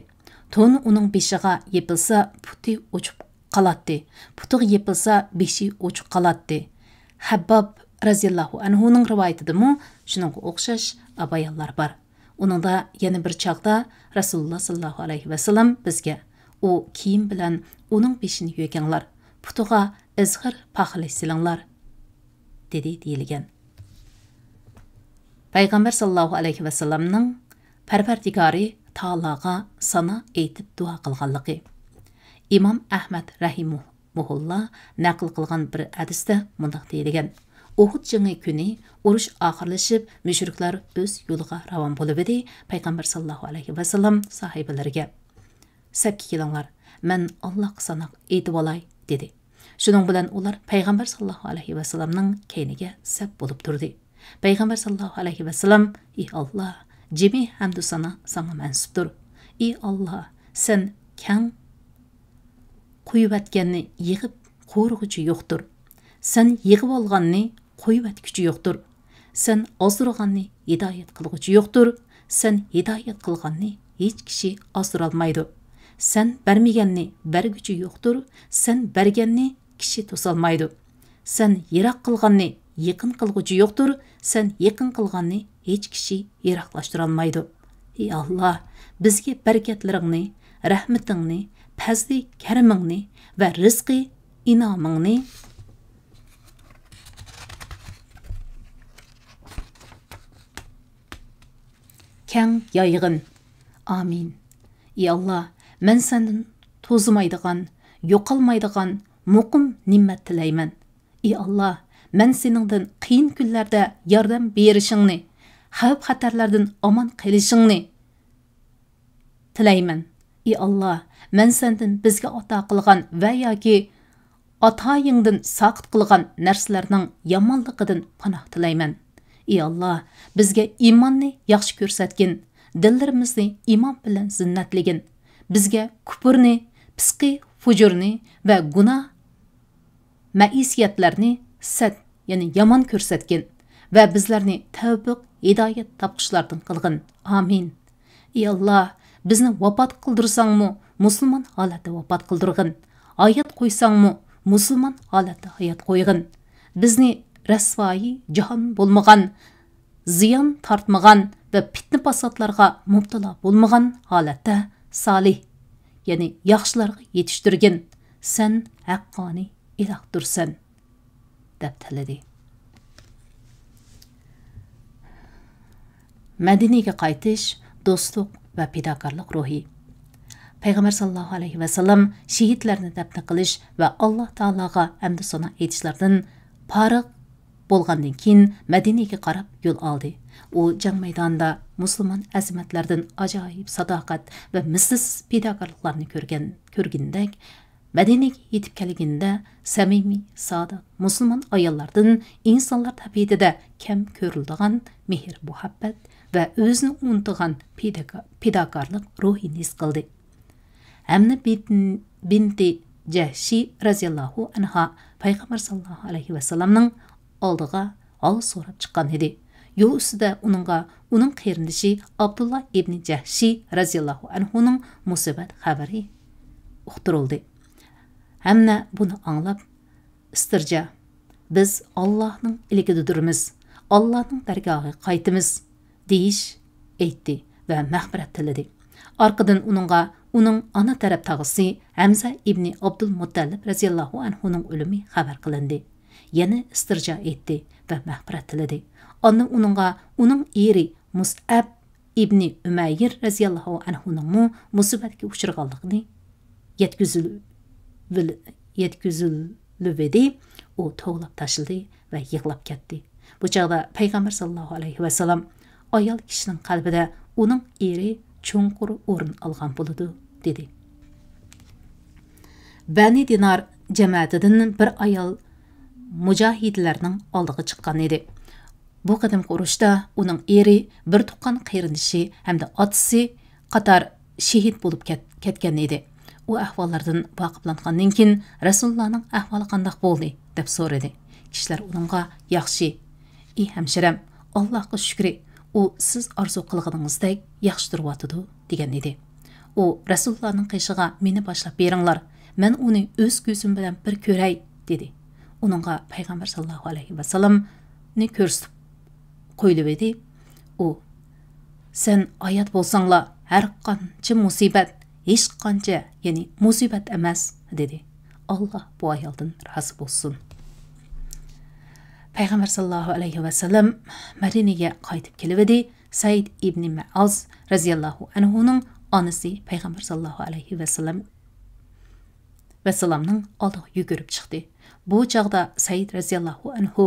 تون ئۇنىڭ بېشىغا يېپىلسا، پۇتى ئوچۇق قالاتتى. پۇتىغا يېپىلسا، بېشى ئوچۇق قالاتتى. خەبباب رەزىياللاھۇ ئەنھۇنىڭ رىۋايىتىدىمۇ شۇنىڭغا ئوخشاش بايانلار بار. ئۇنىڭدا يەنە بىر چاغدا رەسۇلۇللا ساللاللاھۇ ئەلەيھى ۋەسەللەم بىزگە: ئۇ كىيىم بىلەن ئۇنىڭ بېشىنى يۆگەڭلار، پۇتىغا ئىزخىر پاخىلى سېلىڭلار، دېدى، دېيىلگەن. پەيغەمبەر ساللاللاھۇ ئەلەيھى ۋەسەللەمنىڭ پەرۋەردىگارى تائالاغا سانا ئېيتىپ دۇئا قىلغانلىقى. ئىمام ئەھمەد رەھىمۇ مۇھۇللا نەقىل قىلغان بىر ھەدىستە مۇنداق دېيىلگەن: ئۇھۇد جېڭى كۈنى ئۇرۇش ئاخىرلىشىپ، مۈشرىكلەر ئۆز يولىغا راۋان بولۇۋىدى. پەيغەمبەر ساللاللاھۇ ئەلەيھى ۋەسەللەم ساھابىلىرىگە: سەپكە كېلىڭلار، مەن ئاللاھقا سانا ئېيتىۋالاي، دېدى. شۇنىڭ بىلەن ئۇلار پەيغەمبەر ساللاللاھۇ ئەلەيھى ۋەسەللەمنىڭ كەينىگە سەپ بولۇپ تۇردى. پەيغەمبەر ساللاللاھۇ ئەلەيھى ۋەسەللەم: ئى ئاللا، جىمى ھەمدۇ سانا ساڭا مەنسۇپتۇر. ئى ئاللا، سەن كەڭ قويۇۋەتكەننى يىغىپ قورۇغۇچى يوقتۇر. سەن يىغىۋالغاننى قويۇۋەتكۈچى يوقتۇر. سەن ئازدۇرغاننى ھىدايەت قىلغۇچى يوقتۇر. سەن ھىدايەت قىلغاننى ھېچ كىشى ئازدۇرالمايدۇ. سەن بەرمىگەننى بەرگۈچى يوقتۇر. سەن بەرگەننى كىشى توسالمايدۇ. سەن يىراق قىلغاننى يېقىن قىلغۇچى يوقتۇر. سەن يېقىن قىلغاننى ھېچ كىشى يىراقلاشتۇرالمايدۇ. ئى ئاللا، بىزگە بەرىكەتلىرىڭنى، رەھمىتىڭنى، پەزلى كەرىمىڭنى ۋە رىزقى ئىنئامىڭنى كەڭ يايغىن. ئامىن. ئى ئاللا، مەن سەندىن توزىمايدىغان، يوقالمايدىغان مۇقىم نېمەت تىلەيمەن. ئى ئاللا، مەن سېنىڭدىن قىيىن كۈنلەردە ياردەم بېرىشىڭنى، خەۋپ-خەتەرلەردىن ئامان قېلىشىڭنى تىلەيمەن. ئى ئاللا، مەن سەندىن بىزگە ئاتا قىلغان ۋە ياكى ئاتايىڭدىن ساقىت قىلغان نەرسىلەرنىڭ يامانلىقىدىن پاناھ تىلەيمەن. ئى ئاللا، بىزگە ئىماننى ياخشى كۆرسەتكىن، دىللىرىمىزنى ئىمان بىلەن زىننەتلىگىن، بىزگە كۇپۇرنى، پىسقى-فۇجۇرنى ۋە گۇناھ مەئىسىيەتلەرنى سەت، يەنى يامان كۆرسەتكىن ۋە بىزلەرنى تەۋپىق، ھىدايەت تاپقۇچىلاردىن قىلغىن. ئامىن. ئى ئاللا، بىزنى ۋاپات قىلدۇرساڭمۇ مۇسۇلمان ھالەتتە ۋاپات قىلدۇرغىن. ھايات قويساڭمۇ مۇسۇلمان ھالەتتە ھايات قويغىن. بىزنى رەسۋايى جاھان بولمىغان، زىيان تارتمىغان ۋە پىتنە-پاساتلارغا مۇپتىلا بولمىغان ھالەتتە سالىھ، يەنى ياخشىلارغا يېتىشتۈرگىن. سەن ھەققانىي ئىلاھتۇرسەن، دەپ تىلىدى. مەدىنىگە قايتىش، دوستلۇق ۋە پىداكارلىق روھى. پەيغەمبەر ساللاللاھۇ ئەلەيھى ۋەسەللەم شېھىتلەرنى دەپنە قىلىش ۋە ئاللا تائالاغا ھەمدۇ سانا ئېيتىشلاردىن پارىغ بولغاندىن كېيىن، مەدىنىگە قاراپ يول ئالدى. ئۇ جەڭ مەيدانىدا مۇسۇلمان ئەزىمەتلەردىن ئاجايىپ ساداقەت ۋە مىسلىسىز پىداكارلىقلارنى كۆرگەن، كۆرگىنىدەك، مەدىنىگە يېتىپ كەلگىنىدە، سەمىمىي، سادىق، مۇسۇلمان ئاياللاردىن ئىنسانلار تەبىئىتىدە كەم كۆرۈلىدىغان مېھىر-مۇھەببەت ۋە ئۆزىنى ئۇنتۇغان پىداكا-، پىداكارلىق روھىنى ھېس قىلدى. ھەمنە بىن-، بىنتى جەھشى رەزىياللاھۇ ئەنھا پەيغەمبەر ساللاللاھۇ ئەلەيھى ۋەسەللەمنىڭ ئالدىغا ھال سوراپ چىققان ئىدى. يول ئۈستىدە ئۇنىڭغا ئۇنىڭ قېرىندىشى ئابدۇللا ئىبنى جەھشى رەزىياللاھۇ ئەنھۇنىڭ مۇسىبەت خەۋىرى ئۇقتۇرۇلدى. ھەمنە بۇنى ئاڭلاپ، ئىستىرجا، «بىز ئاللاھنىڭ ئىلكىدە تۇرىمىز، ئاللاھنىڭ دەرگاھىغا قايتىمىز» دېيىش ئېيتتى ۋە مەغپىرەت تىلىدى. ئارقىدىن ئۇنىڭغا ئۇنىڭ ئانا تەرەپ تاغىسى ھەمزە ئىبنى ئابدۇلمۇتتەلىپ رەزىياللاھۇ ئەنھۇنىڭ ئۆلۈمى خەۋەر قىلىندى. يەنە ئىستىرجا ئېيتتى ۋە مەغپىرەت تىلىدى. ئاندىن ئۇنىڭغا ئۇنىڭ ئېرى مۇسئەب ئىبنى ئۈمەير رەزىياللاھۇ ئەنھۇنىڭمۇ مۇسىبەتكە ئۇچرىغانلىقىنى يەتكۈزۈل-، يەتكۈزۈلۈۋىدى. ئۇ توۋلاپ تاشلىدى ۋە يىغلاپ كەتتى. بۇ چاغدا پەيغەمبەر ساللاللاھۇ ئەلەيھى ۋەسەللەم، «ئايال كىشىنىڭ قەلبىدە ئۇنىڭ ئېرى چوڭقۇر ئورۇن ئالغان بولىدۇ» دېدى. بەنى دىنار جەمەتىدىن بىر ئايال مۇجاھىدلەرنىڭ ئالدىغا چىققان ئىدى. بۇ قېتىمقى ئۇرۇشتا ئۇنىڭ ئېرى، بىر تۇغقان قېرىندىشى ھەمدە ئاتىسى قاتار شېھىت بولۇپ كەت-، كەتكەن ئىدى. ئۇ ئەھۋاللاردىن ۋاقىپلانغاندىن كېيىن، «رەسۇلۇللانىڭ ئەھۋالى قانداق بولدى؟» دەپ سورىدى. كىشىلەر ئۇنىڭغا، «ياخشى، ئى ھەمشىرەم، ئاللاھقا شۈكرى، ئۇ سىز ئارزۇ قىلغىنىڭىزدەك ياخشى تۇرۇۋاتىدۇ» دېگەن ئىدى. ئۇ، «رەسۇلۇللانىڭ قېشىغا مېنى باشلاپ بېرىڭلار، مەن ئۇنى ئۆز كۆزۈم بىلەن بىر كۆرەي» دېدى. ئۇنىڭغا پەيغەمبەر ساللاللاھۇ ئەلەيھى ۋەسەللەمنى كۆرسىتىپ قويۇلۇۋىدى. ئۇ، «سەن ھايات بولساڭلا، ھەر قانچە مۇسىبەت، ھېچ قانچە، يەنى مۇسىبەت ئەمەس» دېدى. ئاللا بۇ ئايالدىن رازى بولسۇن. پەيغەمبەر ساللاللاھۇ ئەلەيھى ۋەسەللەم مەدىنىگە قايتىپ كېلىۋىدى. سەئىد ئىبنى مەئاز رەزىياللاھۇ ئەنھۇنىڭ ئانىسى پەيغەمبەر ساللاللاھۇ ئەلەيھى ۋەسەللەم، ۋەسەللەمنىڭ ئالدىغا يۈگۈرۈپ چىقتى. بۇ چاغدا سەئىد رەزىياللاھۇ ئەنھۇ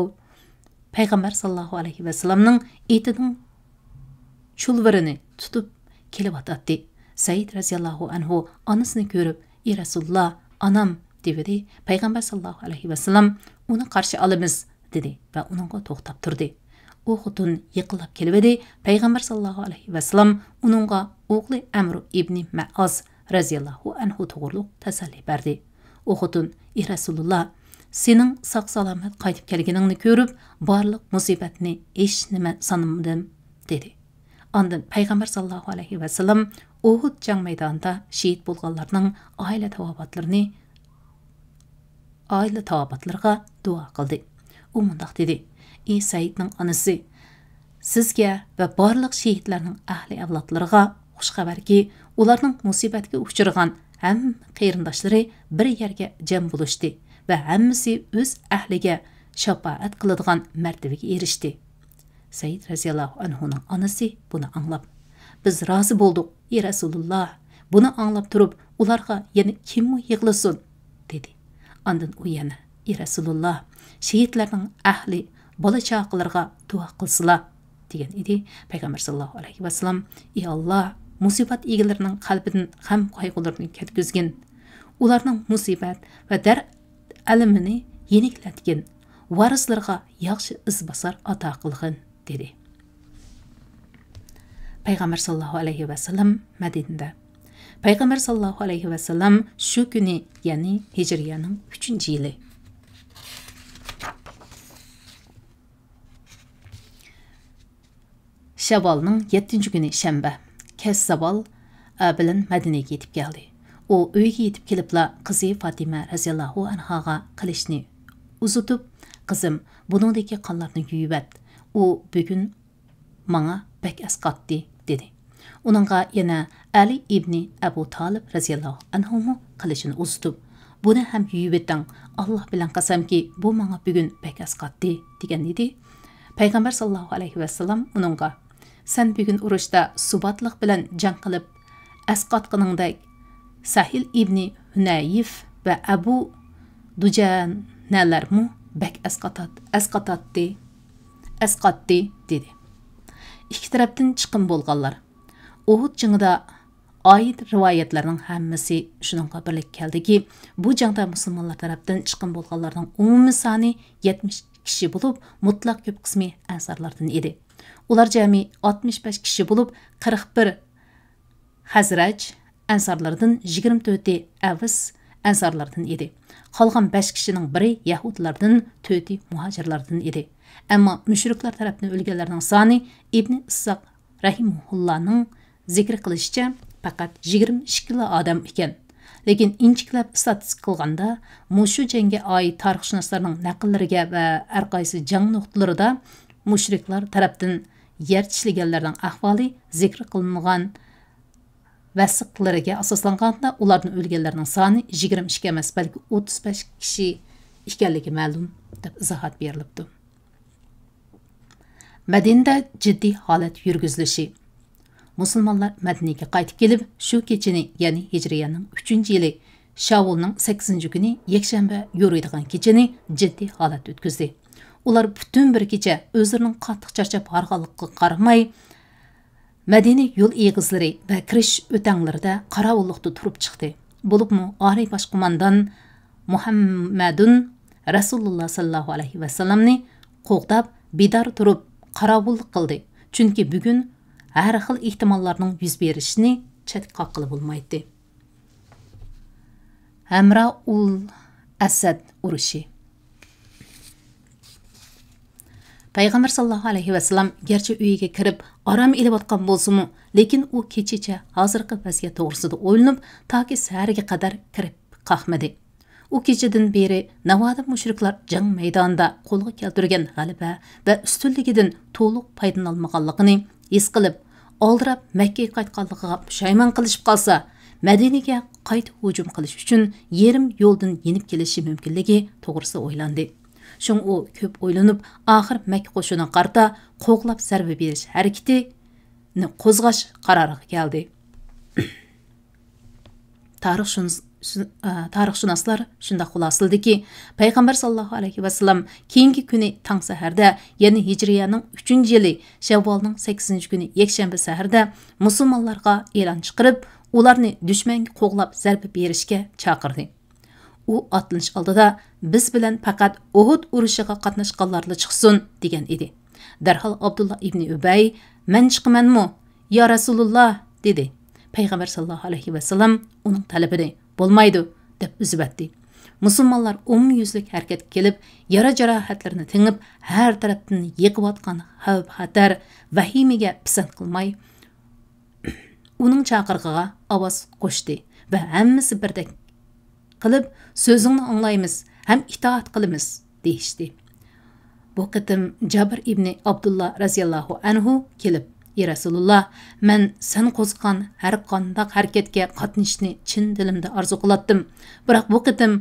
پەيغەمبەر ساللاللاھۇ ئەلەيھى ۋەسەللەمنىڭ ئېتىنىڭ چۇلۋىرىنى تۇتۇپ كېلىۋاتاتتى. سەئىد رەزىياللاھۇ ئەنھۇ ئانىسىنى كۆرۈپ، «ئى رەسۇلۇللا، ئانام» دېۋىدى. پەيغەمبەر ساللاللاھۇ ئەلەيھى ۋەسەللەم، «ئۇنى قارشى ئالىمىز» دېدى ۋە ئۇنىڭغا توختاپ تۇردى. ئۇ خوتۇن يېقىنلاپ كېلىۋىدى. پەيغەمبەر ساللاللاھۇ ئەلەيھى ۋەسەللەم ئۇنىڭغا ئوغلى ئەمرۇ ئىبنى مەئاز رەزىياللاھۇ ئەنھۇ توغرۇلۇق تەسەللى بەردى. ئۇ خوتۇن، «ئى رەسۇلۇللا، سېنىڭ ساق-سالامەت قايتىپ كەلگىنىڭنى كۆرۈپ، بارلىق مۇسىبەتنى ھېچنېمە سانىمىدىم» دېدى. ئاندىن پەيغەمبەر ساللاللاھۇ ئەلەيھى ۋەسەللەم ئۇھۇد جەڭ مەيدانىدا شېھىت بولغانلارنىڭ ئائىلە تاۋابىئاتلىرىنى، ئائىلە تاۋابىئاتلىرىغا دۇئا قىلدى. ئۇ مۇنداق دېدى: «ئى سەئىدنىڭ ئانىسى، سىزگە ۋە بارلىق شېھىتلەرنىڭ ئەھلى ئەۋلادلىرىغا خۇش خەۋەركى، ئۇلارنىڭ مۇسىبەتكە ئۇچرىغان ھەممە قېرىنداشلىرى بىر يەرگە جەم بولۇشتى ۋە ھەممىسى ئۆز ئەھلىگە شاپائەت قىلىدىغان مەرتىۋىگە ئېرىشتى.» سەئىد رەزىياللاھۇ ئەنھۇنىڭ ئانىسى بۇنى ئاڭلاپ، «بىز رازى بولدۇق، ئى رەسۇلۇللا! بۇنى ئاڭلاپ تۇرۇپ، ئۇلارغا يەنە كىممۇ يىغلىسۇن؟» دېدى. ئاندىن ئۇ يەنە، «ئى رەسۇلۇللا، شېھىتلەرنىڭ ئەھلى، بالا-چاقىلىرىغا دۇئا قىلسىلا» دېگەن ئىدى. پەيغەمبەر ساللاللاھۇ ئەلەيھى ۋەسەللەم، «ئى ئاللا، مۇسىبەت ئىگىلىرىنىڭ قەلبىدىن غەم-قايغۇلىرىنى كەتكۈزگىن، ئۇلارنىڭ مۇسىبەت ۋە دەرد ئەلىمىنى يېنىكلەتكىن، ۋارىسلىرىغا ياخشى ئىزباسار ئاتا قىلغىن» دېدى. پەيغەمبەر ساللاللاھۇ ئەلەيھى ۋەسەللەم مەدىنىدە. پەيغەمبەر ساللاللاھۇ ئەلەيھى ۋەسەللەم شۇ كۈنى، يەنى ھىجرىيەنىڭ ئۈچىنچى يىلى، شەۋۋالنىڭ يەتتىنچى كۈنى شەنبە، كەچ زاۋال، ئە، بىلەن مەدىنىگە يېتىپ كەلدى. ئۇ ئۆيىگە يېتىپ كېلىپلا قىزى فاتىمە رەزىياللاھۇ ئەنھاغا قىلىچنى ئۇزىتىپ، «قىزىم، بۇنىڭدىكى قانلارنى يۇيۇۋەت. ئۇ بۈگۈن ماڭا بەك ئەسقاتتى» دېدى. ئۇنىڭغا يەنە ئەلى ئىبنى ئەبۇ تالىپ رەزىياللاھۇ ئەنھۇمۇ قىلىچىنى ئۇزىتىپ، «بۇنى ھەم يۇيۇۋېتىڭ، ئاللا بىلەن قەسەمكى، بۇ ماڭا بۈگۈن بەك ئەسقاتتى» دېگەن ئىدى. پەيغەمبەر ساللاللاھۇ ئەلەيھى ۋەسەللەم ئۇنىڭغا، «سەن بۈگۈن ئۇرۇشتا سۇباتلىق بىلەن جەڭ قىلىپ ئەسقاتقىنىڭدەك، سەھىل ئىبنى ھۈنەيىف ۋە ئەبۇ دۇجانەلەرمۇ بەك ئەسقاتات-، ئەسقاتاتتى، ئەسقاتتى» دېدى. ئىككى تەرەپتىن چىقىم بولغانلار. ئۇھۇد جېڭىدا ئائىت رىۋايەتلەرنىڭ ھەممىسى شۇنىڭغا بىرلىككە كەلدىكى، بۇ جەڭدە مۇسۇلمانلار تەرەپتىن چىقىم بولغانلارنىڭ ئومۇمىي سانى يەتمىش كىشى بولۇپ، مۇتلەق كۆپ قىسمى ئەنسارلاردىن ئىدى. ئۇلار جەمئىي ئاتمىش بەش كىشى بولۇپ، قىرىق بىر خەزرەج ئەنسارلىرىدىن، يىگىرمە تۆتى ئەۋس ئەنسارلىرىدىن ئىدى. قالغان بەش كىشىنىڭ بىرى يەھۇدىيلاردىن، تۆتى مۇھاجىرلاردىن ئىدى. ئەمما مۇشرىكلار تەرەپتىن ئۆلگەنلەرنىڭ سانى ئىبنى ئىسساق رەھىمەھۇللانىڭ زىكرى قىلىشىچە، پەقەت يىگىرمە ئىككىلا ئادەم ئىكەن. لېكىن ئىنچىكىلەپ ئىستاتىستىكا قىلغاندا، مۇشۇ جەڭگە ئائىت تارىخشۇناسلارنىڭ نەقىللىرىگە ۋە ھەرقايسى جەڭ نۇقتىلىرىدا مۇشرىكلار تەرەپتىن يەر چىشلىگەنلەرنىڭ ئەھۋالى زىكرى قىلىنغان ۋەسىقلىرىگە ئاساسلانغاندا، ئۇلاردىن ئۆلگەنلەرنىڭ سانى يىگىرمە ئىككى ئەمەس، بەلكى ئوتتۇز بەش كىشى ئىكەنلىكى مەلۇم دەپ ئىزاھات بېرىلىپتۇ. مەدىنىدە جىددىي ھالەت يۈرگۈزۈلۈشى. مۇسۇلمانلار مەدىنىگە قايتىپ كېلىپ، شۇ كېچىنى، يەنى ھىجرىيەنىڭ ئۈچىنچى يىلى شاۋۇلنىڭ سەككىزىنچى كۈنى يەكشەنبە يورۇيدىغان كېچىنى جىددىي ھالەتتە ئۆتكۈزدى. ئۇلار پۈتۈن بىر كېچە ئۆزلىرىنىڭ قاتتىق چارچاپ ھارغانلىقىغا قارىماي، مەدىنە يول ئېغىزلىرى ۋە كىرىش ئۆتەڭلىرىدە قاراۋۇللۇقتا تۇرۇپ چىقتى. بولۇپمۇ ئالىي باش قوماندان مۇھەممەدۇن رەسۇلۇللا ساللاللاھۇ ئەلەيھى ۋەسەللەمنى قوغداپ، بىدار تۇرۇپ قاراۋۇللۇق قىلدى. چۈنكى بۈگۈن ھەر خىل ئېھتىماللارنىڭ يۈز بېرىشىنى چەتكە قاققىلى بولمايتتى. ھەمرا ئۇل ئەسەد ئۇرۇشى. پەيغەمبەر ساللاللاھۇ ئەلەيھى ۋەسەللەم گەرچە ئۆيىگە كىرىپ ئارام ئېلىۋاتقان بولسىمۇ، لېكىن ئۇ كېچىچە ھازىرقى ۋەزىيەت توغرىسىدا ئويلىنىپ، تاكى سەھەرگە قەدەر كىرىپ قاقمىدى. ئۇ كېچىدىن بېرى ناۋادا مۇشرىكلار جەڭ مەيدانىدا قولغا كەلتۈرگەن غەلىبە ۋە ئۈستۈنلۈكىدىن تولۇق پايدىلىنالمىغانلىقىنى ھېس قىلىپ، ئالدىراپ مەككىگە قايتقانلىقىغا پۇشايمان قىلىشىپ قالسا، مەدىنىگە قايتا ھۇجۇم قىلىش ئۈچۈن يېرىم يولدىن يېنىپ كېلىشى مۇمكىنلىكى توغرىسىدا ئويلاندى. شۇڭا ئۇ كۆپ ئويلىنىپ، ئاخىر مەككە قوشۇنىغا قارىتا قوغلاپ زەربە بېرىش ھەرىكىتىنى قوزغاش قارارىغا كەلدى. تارىخشۇنس-، شۇ-، ئا، تارىخشۇناسلار شۇنداق خۇلاسىلىدىكى، پەيغەمبەر ساللاللاھۇ ئەلەيھى ۋەسەللەم كېيىنكى كۈنى تاڭ سەھەردە، يەنى ھىجرىيەنىڭ ئۈچىنچى يىلى شەۋۋالنىڭ سەككىزىنچى كۈنى يەكشەنبە سەھەردە مۇسۇلمانلارغا ئېلان چىقىرىپ، ئۇلارنى دۈشمەنگە قوغلاپ زەربە بېرىشكە چاقىردى. ئۇ ئاتلىنىش ئالدىدا، «بىز بىلەن پەقەت ئۇھۇد ئۇرۇشىغا قاتناشقانلارلا چىقسۇن» دېگەن ئىدى. دەرھال ئابدۇللا ئىبنى ئۈبەي، «مەن چىقىمەنمۇ، يا رەسۇلۇللا؟» دېدى. پەيغەمبەر ساللاللاھۇ ئەلەيھى ۋەسەللەم ئۇنىڭ تەلىپىنى، «بولمايدۇ» دەپ ئۈزۈۋەتتى. مۇسۇلمانلار ئومۇميۈزلۈك ھەرىكەتكە كېلىپ، يارا-جاراھەتلىرىنى تېڭىپ، ھەر تەرەپتىن يېقىۋاتقان خەۋپ-خەتەر، ۋەھىمىگە پىسەنت قىلماي، ئۇنىڭ چاقىرىقىغا ئاۋاز قوشتى ۋە ھەممىسى بىردەك قىلىپ، «سۆزۈڭنى ئاڭلايمىز ھەم ئىتائەت قىلىمىز» دېيىشتى. بۇ قېتىم جابىر ئىبنى ئابدۇللا رەزىياللاھۇ ئەنھۇ كېلىپ، «ئى رەسۇلۇللا، مەن سەن قوزغىغان ھەر قانداق ھەرىكەتكە قاتنىشىشنى چىن دىلىمدا ئارزۇ قىلاتتىم. بىراق بۇ قېتىم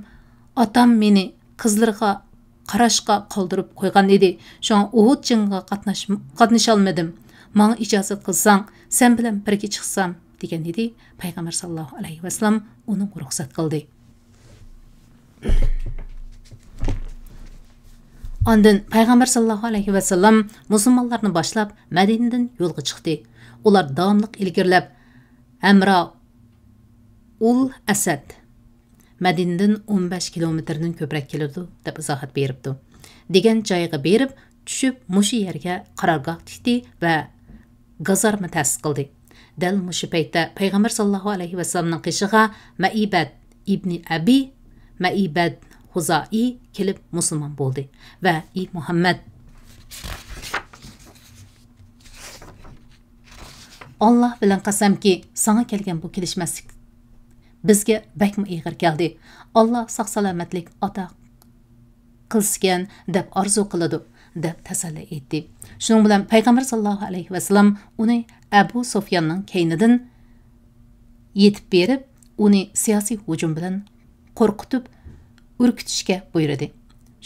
ئاتام مېنى قىزلىرىغا قاراشقا قالدۇرۇپ قويغان ئىدى. شۇڭا ئۇھۇد جېڭىغا قاتناش-، قاتنىشالمىدىم. ماڭا ئىجازەت قىلساڭ، سەن بىلەن بىرگە چىقسام» دېگەن ئىدى. پەيغەمبەر ساللاللاھۇ ئەلەيھى ۋەسەللەم ئۇنىڭغا رۇخسەت قىلدى. ئاندىن پەيغەمبەر ساللاللاھۇ ئەلەيھى ۋەسەللەم مۇسۇلمانلارنى باشلاپ مەدىنىدىن يولغا چىقتى. ئۇلار داۋاملىق ئىلگىرىلەپ، ھەمرا ئۇل ئەسەد، مەدىنىدىن ئون بەش كىلومېتىردىن كۆپرەك كېلىدۇ، دەپ ئىزاھات بېرىپتۇ. دېگەن جايغا بېرىپ چۈشۈپ، مۇشۇ يەرگە قارارگاھ تىكتى ۋە گازارما تەسىس قىلدى. دەل مۇشۇ پەيتتە پەيغەمبەر ساللاللاھۇ ئەلەيھى ۋەسەللەمنىڭ قېشىغا مەئىبەد ئىبنى ئەبى مەئىبەد خۇزائىي كېلىپ مۇسۇلمان بولدى ۋە، ئى مۇھەممەد، ئاللا بىلەن قەسەمكى، ساڭا كەلگەن بۇ كېلىشمەسلىك بىزگە بەكمۇ ئېغىر كەلدى. ئاللا ساق-سالامەتلىك ئاتا قىلسىكەن دەپ ئارزۇ قىلىدۇ، دەپ تەسەللى ئېيتتى. شۇنىڭ بىلەن پەيغەمبەر ساللاللاھۇ ئەلەيھى ۋەسەللەم ئۇنى ئەبۇ سۇفياننىڭ كەينىدىن يېتىپ بېرىپ، ئۇنى سىياسىي ھۇجۇم بىلەن قورقۇتۇپ، ئۈركۈتۈشكە بۇيرۇدى.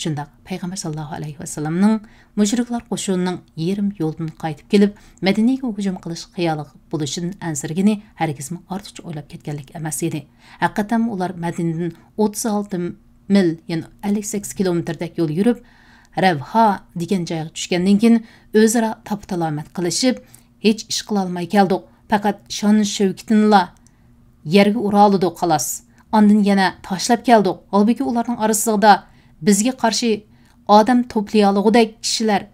شۇنداق، پەيغەمبەر ساللاللاھۇ ئەلەيھى ۋەسەللەمنىڭ مۇشرىكلار قوشۇنىنىڭ يېرىم يولدىن قايتىپ كېلىپ، مەدىنىگە ھۇجۇم قىلىش خىيالى بولۇشىدىن ئەنسىرىگىنى ھەرگىزمۇ ئارتۇقچە ئويلاپ كەتكەنلىك ئەمەس ئىدى. ھەقىقەتەنمۇ ئۇلار مەدىنىدىن ئوتتۇز ئالتە مىل، يەنى ئەللىك سەككىز كىلومېتىردەك يول يۈرۈپ، رەۋھا دېگەن جايغا چۈشكەندىن كېيىن، ئۆزئارا تاپا-تالامەت قىلىشىپ، ھېچ ئىش قىلالماي كەلدۇق. پەقەت شان-شەۋكىتىنىلا يەرگە ئۇرالىدۇق، خالاس. ئاندىن يەنە تاشلاپ كەلدۇق. ھالبۇكى، ئۇلارنىڭ ئارىسىدا بىزگە قارشى ئادەم توپلىيالىغۇدەك كىشىلەر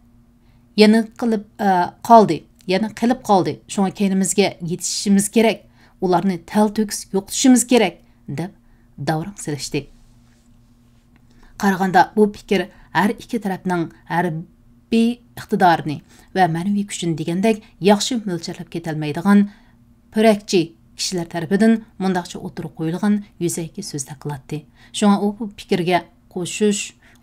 يەنە قىلىپ، ئە، قالدى. يەنە قېلىپ قالدى. شۇڭا كەينىمىزگە يېتىشىشىمىز كېرەك. ئۇلارنى تەلتۆكۈس يوقىتىشىمىز كېرەك، دەپ داۋراڭ سېلىشتى. قارىغاندا، بۇ پىكىر ھەر ئىككى تەرەپنىڭ ھەربىي ئىقتىدارىنى ۋە مەنىۋى كۈچىنى دېگەندەك ياخشى مۆلچەرلەپ كېتەلمەيدىغان پۈرەكچى كىشىلەر تەرىپىدىن مۇنداقچە ئوتتۇرىغا قويۇلغان يۈزەكى سۆزدەك قىلاتتى. شۇڭا ئۇ بۇ پىكىرگە قوشۇش،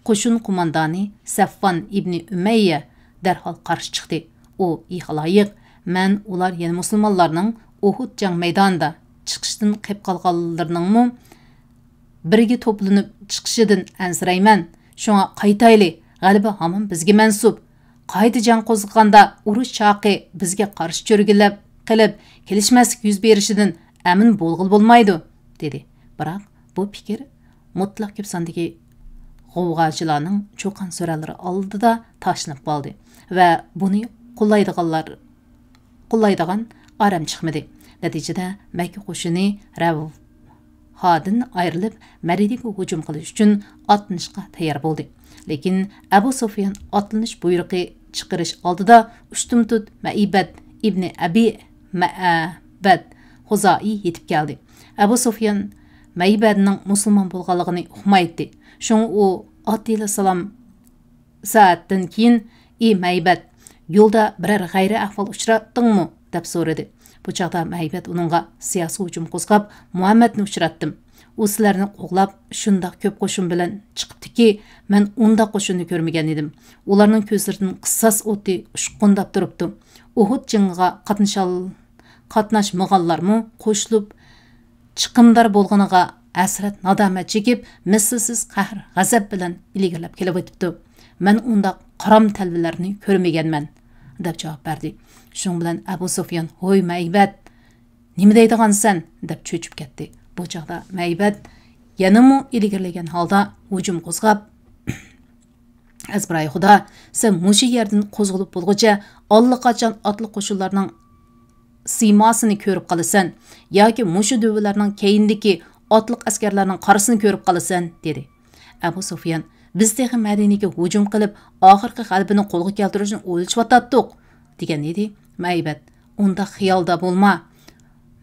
قوشۇن قوماندانى سەفۋان ئىبنى ئۈمەييە دەرھال قارشى چىقتى. ئۇ، ئى خالايىق، مەن ئۇلار، يەنى مۇسۇلمانلارنىڭ ئۇھۇد جەڭ مەيدانىدا چىقىشتىن قېلىپ قالغانلىرىنىڭمۇ بىرگە توپلىنىپ چىقىشىدىن ئەنسىرەيمەن. شۇڭا قايتايلى، غەلىبە ھامان بىزگە مەنسۇپ. قايتا جەڭ قوزغىغاندا ئۇرۇش چاقى بىزگە قارشى چۆرگىلەپ قېلىپ، كېلىشمەسلىك يۈز بېرىشىدىن ئەمىن بولغىلى بولمايدۇ، دېدى. بىراق بۇ پىكىر مۇتلەق كۆپ ساندىكى غوۋغاچىلارنىڭ چۇقان سۆرەنلىرى ئالدىدا تاشلىنىپ قالدى ۋە بۇنى قوللايدىغانلار، قوللايدىغان ئارام چىقمىدى. نەتىجىدە مەككە قوشۇنى رەۋھادىن ئايرىلىپ، مەدىنىگە ھۇجۇم قىلىش ئۈچۈن ئاتلىنىشقا تەييار بولدى. لېكىن ئەبۇ سۇفيان ئاتلىنىش بۇيرۇقى چىقىرىش ئالدىدا ئۇشتۇمتۇت مەئىبەد ئىبنى ئەبى مەئەبەد خۇزائىي يېتىپ كەلدى. ئەبۇ سۇفيان مەئىبەدنىڭ مۇسۇلمان بولغانلىقىنى ئۇقمايتتى. شۇڭا ئۇ ئاتىلە سالام سائەتتىن كېيىن، ئى مەيبەت، يولدا بىرەر غەيرىي ئەھۋال ئۇچراتتىڭمۇ؟ دەپ سورىدى. بۇ چاغدا مەيبەت ئۇنىڭغا سىياسىي ھۇجۇم قوزغاپ، مۇھەممەدنى ئۇچراتتىم. ئۇ سىلەرنى قوغلاپ شۇنداق كۆپ قوشۇن بىلەن چىقىپتىكى، مەن ئۇنداق قوشۇننى كۆرمىگەن ئىدىم. ئۇلارنىڭ كۆزلىرىدىن قىساس ئوتى ئۇچقۇنداپ تۇرۇپتۇ. ئۇھۇد جېڭىغا قاتنىشال-، قاتناشمىغانلارمۇ قوشۇلۇپ، چىقىمدار بولغىنىغا ھەسرەت-نادامەت چېكىپ، مىسلىسىز قەھر-غەزەپ بىلەن ئىلگىرىلەپ كېلىۋېتىپتۇ. مەن ئۇنداق قارام تەلۋىلەرنى كۆرمىگەنمەن، دەپ جاۋاب بەردى. شۇنىڭ بىلەن ئەبۇ سۇفيان، ھوي مەيبەت، نېمە دەيدىغانسەن؟ دەپ چۆچۈپ كەتتى. بۇ چاغدا مەيبەت يەنىمۇ ئىلگىرىلىگەن ھالدا ھۇجۇم قوزغاپ، ئەزبىراي خۇدا، سەن مۇشۇ يەردىن قوزغىلىپ بولغۇچە ئاللىقاچان ئاتلىق قوشۇنلارنىڭ سىيماسىنى كۆرۈپ قالىسەن ياكى مۇشۇ دۆۋىلەرنىڭ كەينىدىكى ئاتلىق ئەسكەرلەرنىڭ قارىسىنى كۆرۈپ قالىسەن، دېدى. ئەبۇ سۇفيان، بىز تېخى مەدىنىگە ھۇجۇم قىلىپ، ئاخىرقى غەلىبىنى قولغا كەلتۈرۈشنى ئويلىشىۋاتاتتۇق، دېگەن ئىدى. مەيبەت، ئۇنداق خىيالدا بولما.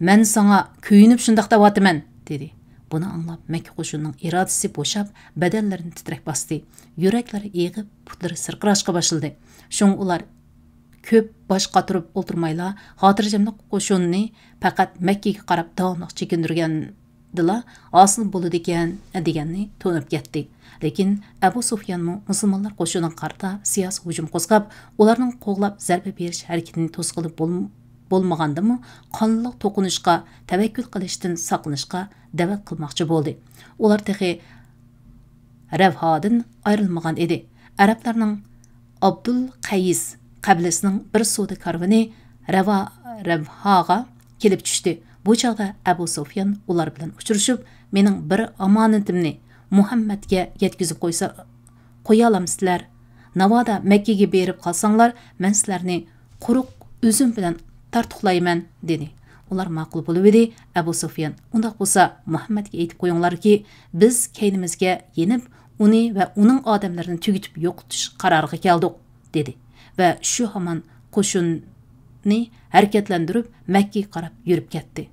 مەن ساڭا كۆيۈنۈپ شۇنداق دەۋاتىمەن، دېدى. بۇنى ئاڭلاپ مەككە قوشۇنىنىڭ ئىرادىسى بوشاپ، بەدەنلىرىنى تىترەك باستى. يۈرەكلىرى ئېغىپ، پۇتلىرى سىرقىراشقا باشلىدى. شۇڭا ئۇلار كۆپ باش قاتۇرۇپ ئولتۇرمايلا، خاتىرجەملىك قوشۇنىنى پەقەت مەككىگە قاراپ داۋاملىق چېكىندۈرگەندىلا ھاسىل بولىدىكەن، دېگەننى تونۇپ يەتتى. لېكىن ئەبۇ سۇفيانمۇ مۇسۇلمانلار قوشۇنىغا قارىتا سىياسىي ھۇجۇم قوزغاپ، ئۇلارنىڭ قوغلاپ زەربە بېرىش ھەرىكىتىنى توسقىلى بول-، بولمىغاندىمۇ، قانلىق توقۇنۇشقا تەۋەككۈل قىلىشتىن ساقلىنىشقا دەۋەت قىلماقچى بولدى. ئۇلار تېخى رەۋھادىن ئايرىلمىغان ئىدى. ئەرەبلەرنىڭ ئابدۇل قەيس قەبىلىسىنىڭ بىر سودا كارۋىنى رەۋا-، رەۋھاغا كېلىپ چۈشتى. بۇ چاغدا ئەبۇ سۇفيان ئۇلار بىلەن ئۇچرىشىپ، مېنىڭ بىر ئامانىتىمنى مۇھەممەدكە يەتكۈزۈپ قويسا، قويالامسىلەر؟ ناۋادا مەككىگە بېرىپ قالساڭلار، مەن سىلەرنى قۇرۇق ئۈزۈم بىلەن تارتۇقلايمەن، دېدى. ئۇلار ماقۇل بولۇۋىدى. ئەبۇ سۇفيان، ئۇنداق بولسا، مۇھەممەدكە ئېيتىپ قويۇڭلاركى، بىز كەينىمىزگە يېنىپ، ئۇنى ۋە ئۇنىڭ ئادەملىرىنى تۈگىتىپ يوقىتىش قارارىغا كەلدۇق، دېدى. ۋە شۇ ھامان قوشۇننى ھەرىكەتلەندۈرۈپ، مەككىگە قاراپ يۈرۈپ كەتتى.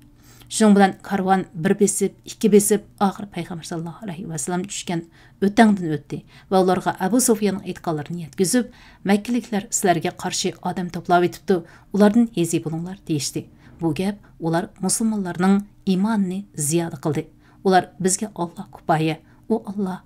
شۇنىڭ بىلەن كارۋان بىر بېسىپ، ئىككى بېسىپ، ئاخىرى پەيغەمبەر ساللاللاھۇ ئەلەيھى ۋەسەللەم چۈشكەن ئۆتەڭدىن ئۆتتى ۋە ئۇلارغا ئەبۇ سۇفياننىڭ ئېيتقانلىرىنى يەتكۈزۈپ، مەككىلىكلەر سىلەرگە قارشى ئادەم توپلاۋېتىپتۇ، ئۇلاردىن ھېزى بولۇڭلار، دېيىشتى. بۇ گەپ ئۇلار مۇسۇلمانلارنىڭ ئىمانىنى زىيادە قىلدى. ئۇلار، بىزگە ئاللا كۇپايە، ئۇ ئاللا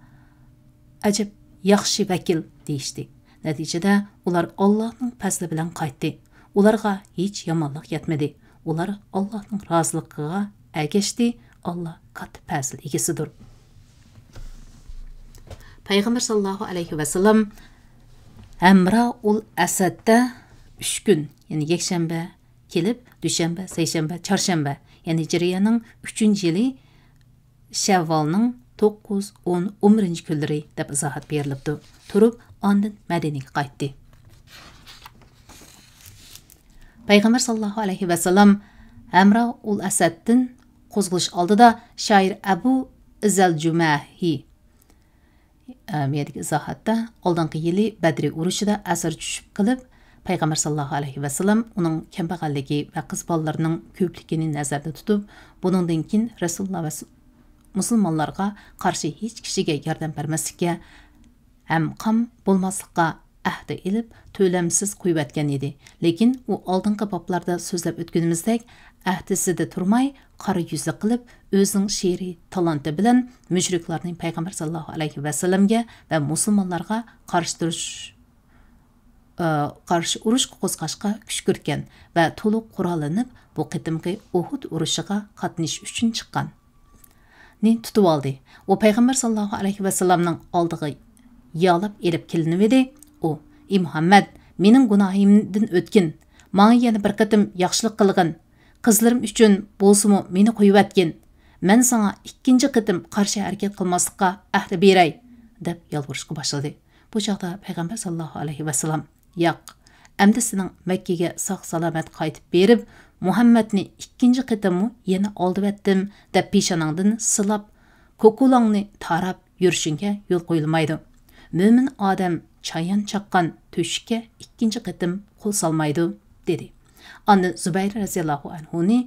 ئەجەب ياخشى ۋەكىل، دېيىشتى. نەتىجىدە ئۇلار ئاللانىڭ پەزلى بىلەن قايتتى. ئۇلارغا ھېچ يامانلىق يەتمىدى. ئۇلار ئاللانىڭ رازىلىقىغا ئەگەشتى. ئاللا كاتتا پەزىل ئىگىسىدۇر. پەيغەمبەر ساللاللاھۇ ئەلەيھى ۋەسەللەم ھەمرا ئۇل ئەسەدتە ئۈچ كۈن، يەنى يەكشەنبە كېلىپ، دۈشەنبە، سەيشەنبە، چارشەنبە، يەنى ھىجرىيەنىڭ ئۈچىنچى يىلى شەۋۋالنىڭ توققۇز، ئون، ئون بىرىنچى كۈنلىرى دەپ ئىزاھات بېرىلىپتۇ. تۇرۇپ، ئاندىن مەدىنىگە قايتتى. پەيغەمبەر ساللاللاھۇ ئەلەيھى ۋەسەللەم ھەمرا ئۇل ئەسەدتىن قوزغىلىش ئالدىدا شائىر ئەبۇ ئىزەل جۈمەھى، ئە، مۇيەدىكى ئىزاھاتتا، ئالدىنقى يىلى بەدرى ئۇرۇشىدا ئەسىر چۈشۈپ قېلىپ، پەيغەمبەر ساللاللاھۇ ئەلەيھى ۋەسەللەم ئۇنىڭ كەمبەغەللىكى ۋە قىز بالىلىرىنىڭ كۆپلۈكىنى نەزەردە تۇتۇپ، بۇنىڭدىن كېيىن رەسۇلۇللا ۋە مۇسۇلمانلارغا قارشى ھېچ كىشىگە ياردەم بەرمەسلىككە ھەم قام بولماسلىققا ئەھدە ئېلىپ، تۆلەمسىز قويۇۋەتكەن ئىدى. لېكىن ئۇ ئالدىنقى بابلاردا سۆزلەپ ئۆتكىنىمىزدەك، ئەھدىسىدە تۇرماي، قارا يۈزلۈك قىلىپ، ئۆزىنىڭ شېئىرىي تالانتى بىلەن مۇشرىكلارنى پەيغەمبەر ساللاللاھۇ ئەلەيھى ۋەسەللەمگە ۋە مۇسۇلمانلارغا قارشى تۇرۇش، ئى، قارشى ئۇرۇش قوزغاشقا كۈشكۈرتكەن ۋە تولۇق قوراللىنىپ، بۇ قېتىمقى ئۇھۇد ئۇرۇشىغا قاتنىشىش ئۈچۈن چىققان. نى تۇتۇۋالدى. ئۇ پەيغەمبەر ساللاللاھۇ ئەلەيھى ۋەسەللەمنىڭ ئالدىغا يالاپ ئېلىپ كېلىنىۋىدى. ئۇ، ئى مۇھەممەد، مېنىڭ گۇناھىمدىن ئۆتكىن، ماڭا يەنە بىر قېتىم ياخشىلىق قىلغىن، قىزلىرىم ئۈچۈن بولسىمۇ مېنى قويۇۋەتكىن، مەن ساڭا ئىككىنچى قېتىم قارشى ھەرىكەت قىلماسلىققا ئەھدە بېرەي، دەپ يالۋۇرۇشقا باشلىدى. بۇ چاغدا پەيغەمبەر ساللاللاھۇ ئەلەيھى ۋەسسالام، ياق، ئەمدى سېنىڭ مەككىگە ساق-سالامەت قايتىپ بېرىپ، مۇھەممەدنى ئىككىنچى قېتىممۇ يەنە ئالدىۋەتتىم، دەپ پېشاناڭدىن سىلاپ، كوكۇلاڭنى تاراپ يۈرۈشۈڭگە يول قويۇلمايدۇ. مۆمىن ئادەم چايان چاققان تۆشۈككە ئىككىنچى قېتىم قول سالمايدۇ، دېدى. ئاندىن زۇبەير رەزىياللاھۇ ئەنھۇنى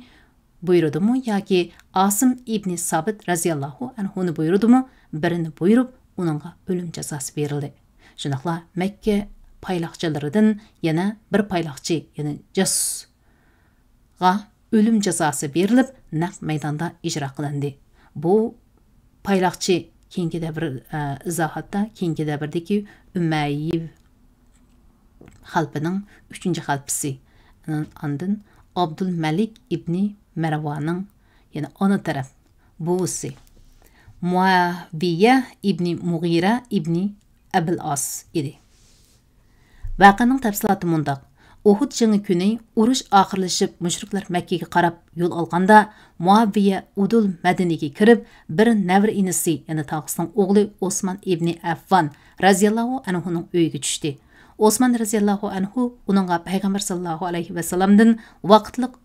بۇيرۇدىمۇ ياكى ئاسىم ئىبنى سابىت رەزىياللاھۇ ئەنھۇنى بۇيرۇدىمۇ، بىرىنى بۇيرۇپ، ئۇنىڭغا ئۆلۈم جازاسى بېرىلدى. شۇنداقلا مەككە پايلاقچىلىرىدىن يەنە بىر پايلاقچى، يەنى جاسۇسقا ئۆلۈم جازاسى بېرىلىپ، نەق مەيداندا ئىجرا قىلىندى. بۇ پايلاقچى كېيىنكى دەۋر، ئە، ئىزاھاتتا، كېيىنكى دەۋردىكى ئۇمەييىۋ خەلپىنىڭ ئۈچىنچى خەلپىسى، ئاندىن ئابدۇلمەلىك ئىبنى مەرۋاننىڭ، يەنى ئانا تەرەپ بوۋىسى مۇئاۋىيە ئىبنى مۇغىرە ئىبنى ئەبىل ئاس ئىدى. ۋەقەنىڭ تەپسىلاتى مۇنداق. ئۇھۇد جېڭى كۈنى ئۇرۇش ئاخىرلىشىپ، مۇشرىكلار مەككىگە قاراپ يول ئالغاندا، مۇئاۋىيە ئۇدۇل مەدىنىگە كىرىپ، بىر نەۋرە ئىنىسى، يەنى تاغىسىنىڭ ئوغلى ئوسمان ئىبنى ئەففان رەزىياللاھۇ ئەنھۇنىڭ ئۆيىگە چۈشتى. ئوسمان رەزىياللاھۇ ئەنھۇ ئۇنىڭغا پەيغەمبەر ساللاللاھۇ ئەلەيھى ۋەسەللەمدىن ۋاقىتلىق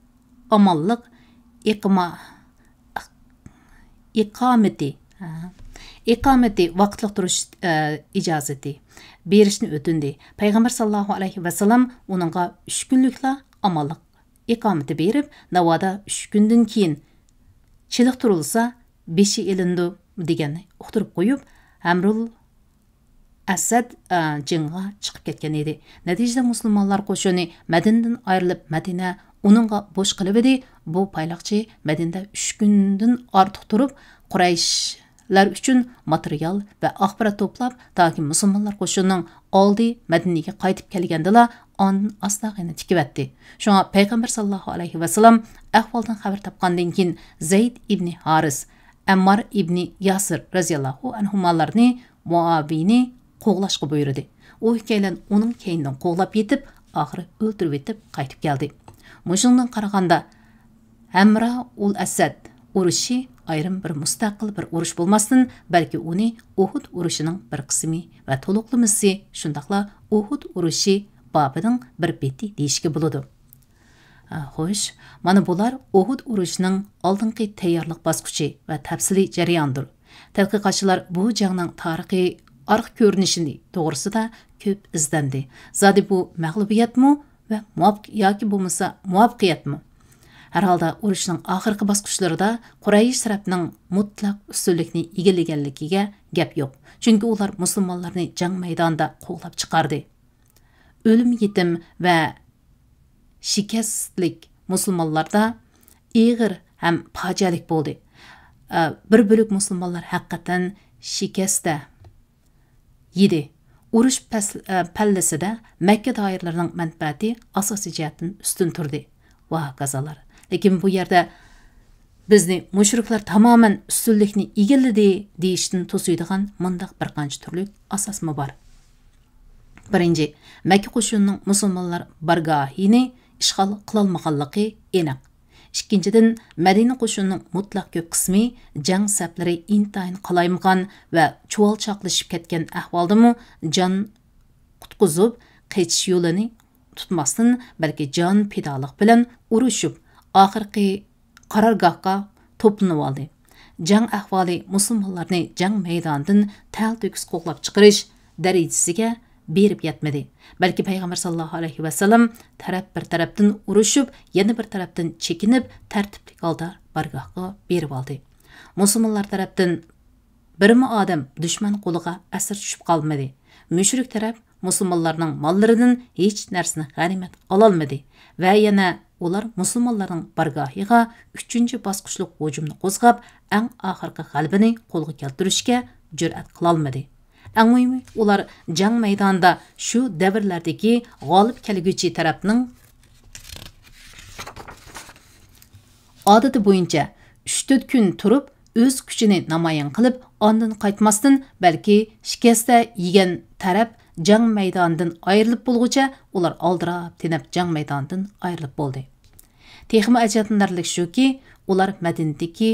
ئامانلىق ئىقما-، ئىقامىتى، ھە، ئىقامىتى، ۋاقىتلىق تۇرۇش، ئە، ئىجازىتى بېرىشنى ئۆتۈندى. پەيغەمبەر ساللاللاھۇ ئەلەيھى ۋەسەللەم ئۇنىڭغا ئۈچ كۈنلۈكلا ئامانلىق ئىقامىتى بېرىپ، ناۋادا ئۈچ كۈندىن كېيىن چېلىقتۇرۇلسا، بېشى ئېلىنىدۇ، دېگەننى ئۇقتۇرۇپ قويۇپ، ئەمرۇل ئەسەد، ئە، جېڭىغا چىقىپ كەتكەن ئىدى. نەتىجىدە مۇسۇلمانلار قوشۇنى مەدىنىدىن ئايرىلىپ، مەدىنە ئۇنىڭغا بوش قېلىۋىدى. بۇ پايلاقچى مەدىنىدە ئۈچ كۈندىن ئارتۇق تۇرۇپ، قۇرەيشلەر ئۈچۈن ماتېرىيال ۋە ئاخبارات توپلاپ، تاكى مۇسۇلمانلار قوشۇنىنىڭ ئالدى مەدىنىگە قايتىپ كەلگەندىلا، ئاندىن ئاستاغىنە تىكىۋەتتى. شۇڭا پەيغەمبەر ساللاللاھۇ ئەلەيھى ۋەسەللەم ئەھۋالدىن خەۋەر تاپقاندىن كېيىن، زەيد ئىبنى ھارىس، ئەممار ئىبنى ياسىر رەزىياللاھۇ ئەنھۇمالارنى مۇئاۋىينى قوغلاشقا بۇيرۇدى. ئۇ ئىككىيلەن ئۇنىڭ كەينىدىن قوغلاپ يېتىپ، ئاخىرى ئۆلتۈرۈۋېتىپ قايتىپ كەلدى. مۇشۇنىڭدىن قارىغاندا، ھەمرا ئۇل ئەسەد ئۇرۇشى ئايرىم بىر مۇستەقىل بىر ئۇرۇش بولماستىن، بەلكى ئۇنى ئۇھۇد ئۇرۇشىنىڭ بىر قىسمى ۋە تولۇقلىمىسى، شۇنداقلا ئۇھۇد ئۇرۇشى بابىنىڭ بىر بېتى دېيىشكە بولىدۇ. ئە، خوش، مانا بۇلار ئۇھۇد ئۇرۇشىنىڭ ئالدىنقى تەييارلىق باسقۇچى ۋە تەپسىلىي جەريانىدۇر. تەتقىقاتچىلار بۇ جەڭنىڭ تارىخىي ئارقا كۆرۈنۈشىنى توغرىسىدا كۆپ ئىزدەندى. زادى بۇ مەغلۇبىيەتمۇ ۋە مۇۋاپىق-، ياكى بولمىسا مۇۋەپپەقىيەتمۇ؟ ھەر ھالدا ئۇرۇشنىڭ ئاخىرقى باسقۇچلىرىدا قۇرەيش تەرەپنىڭ مۇتلەق ئۈستۈنلۈكنى ئىگىلىگەنلىكىگە گەپ يوق. چۈنكى ئۇلار مۇسۇلمانلارنى جەڭ مەيدانىدا قوغلاپ چىقاردى. ئۆلۈم يېتىم ۋە شىكەستلىك مۇسۇلمانلاردا ئېغىر ھەم پاجىئەلىك بولدى. ئە، بىر بۆلەك مۇسۇلمانلار ھەقىقەتەن شىكەستە يېدى. ئۇرۇش پەس-، ئە، پەللىسىدە مەككە دائىرىلىرىنىڭ مەنپەئەتى ئاساسىي جەھەتتىن ئۈستۈن تۇردى. ۋە ھاكازالار. لېكىن بۇ يەردە بىزنى مۇشرىكلار تامامەن ئۈستۈنلۈكنى ئىگىلىدى دېيىشتىن توسۇيدىغان مۇنداق بىر قانچە تۈرلۈك ئاساسمۇ بار. بىرىنچى، مەككە قوشۇنىنىڭ مۇسۇلمانلار بارگاھىنى ئىشغال قىلالمىغانلىقى ئېنىق. ئىككىنچىدىن، مەدىنە قوشۇنىنىڭ مۇتلەق كۆپ قىسمى جەڭ سەپلىرى ئىنتايىن قالايمىقان ۋە چۇۋالچاقلىشىپ كەتكەن ئەھۋالدىمۇ جان قۇتقۇزۇپ، قېچىش يولىنى تۇتماستىن، بەلكى جان پىدالىق بىلەن ئۇرۇشۇپ، ئاخىرقى قارارگاھقا توپلىنىۋالدى. جەڭ ئەھۋالى مۇسۇلمانلارنى جەڭ مەيدانىدىن تەلتۆكۈس قوغلاپ چىقىرىش دەرىجىسىگە بېرىپ يەتمىدى. بەلكى پەيغەمبەر ساللاللاھۇ ئەلەيھى ۋەسەللەم تەرەپ بىر تەرەپتىن ئۇرۇشۇپ، يەنە بىر تەرەپتىن چېكىنىپ، تەرتىپلىك ھالدا بارگاھقا بېرىۋالدى. مۇسۇلمانلار تەرەپتىن بىرمۇ ئادەم دۈشمەن قولىغا ئەسىر چۈشۈپ قالمىدى. مۈشرىك تەرەپ مۇسۇلمانلارنىڭ ماللىرىدىن ھېچ نەرسىنى غەنىيمەت ئالالمىدى ۋە يەنە ئۇلار مۇسۇلمانلارنىڭ بارگاھىغا ئۈچىنچى باسقۇچلۇق ھۇجۇمنى قوزغاپ، ئەڭ ئاخىرقى غەلىبىنى قولغا كەلتۈرۈشكە جۈرئەت قىلالمىدى. ئەڭ مۇھىمى، ئۇلار جەڭ مەيدانىدا شۇ دەۋرلەردىكى غالىب كەلگۈچى تەرەپنىڭ ئادىتى بويىچە ئۈچ تۆت كۈن تۇرۇپ، ئۆز كۈچىنى نامايان قىلىپ، ئاندىن قايتماستىن، بەلكى شىكەستە يېگەن تەرەپ جەڭ مەيدانىدىن ئايرىلىپ بولغۇچە، ئۇلار ئالدىراپ تېنەپ جەڭ مەيدانىدىن ئايرىلىپ بولدى. تېخىمۇ ئەجەبلىنەرلىك شۇكى، ئۇلار مەدىنىدىكى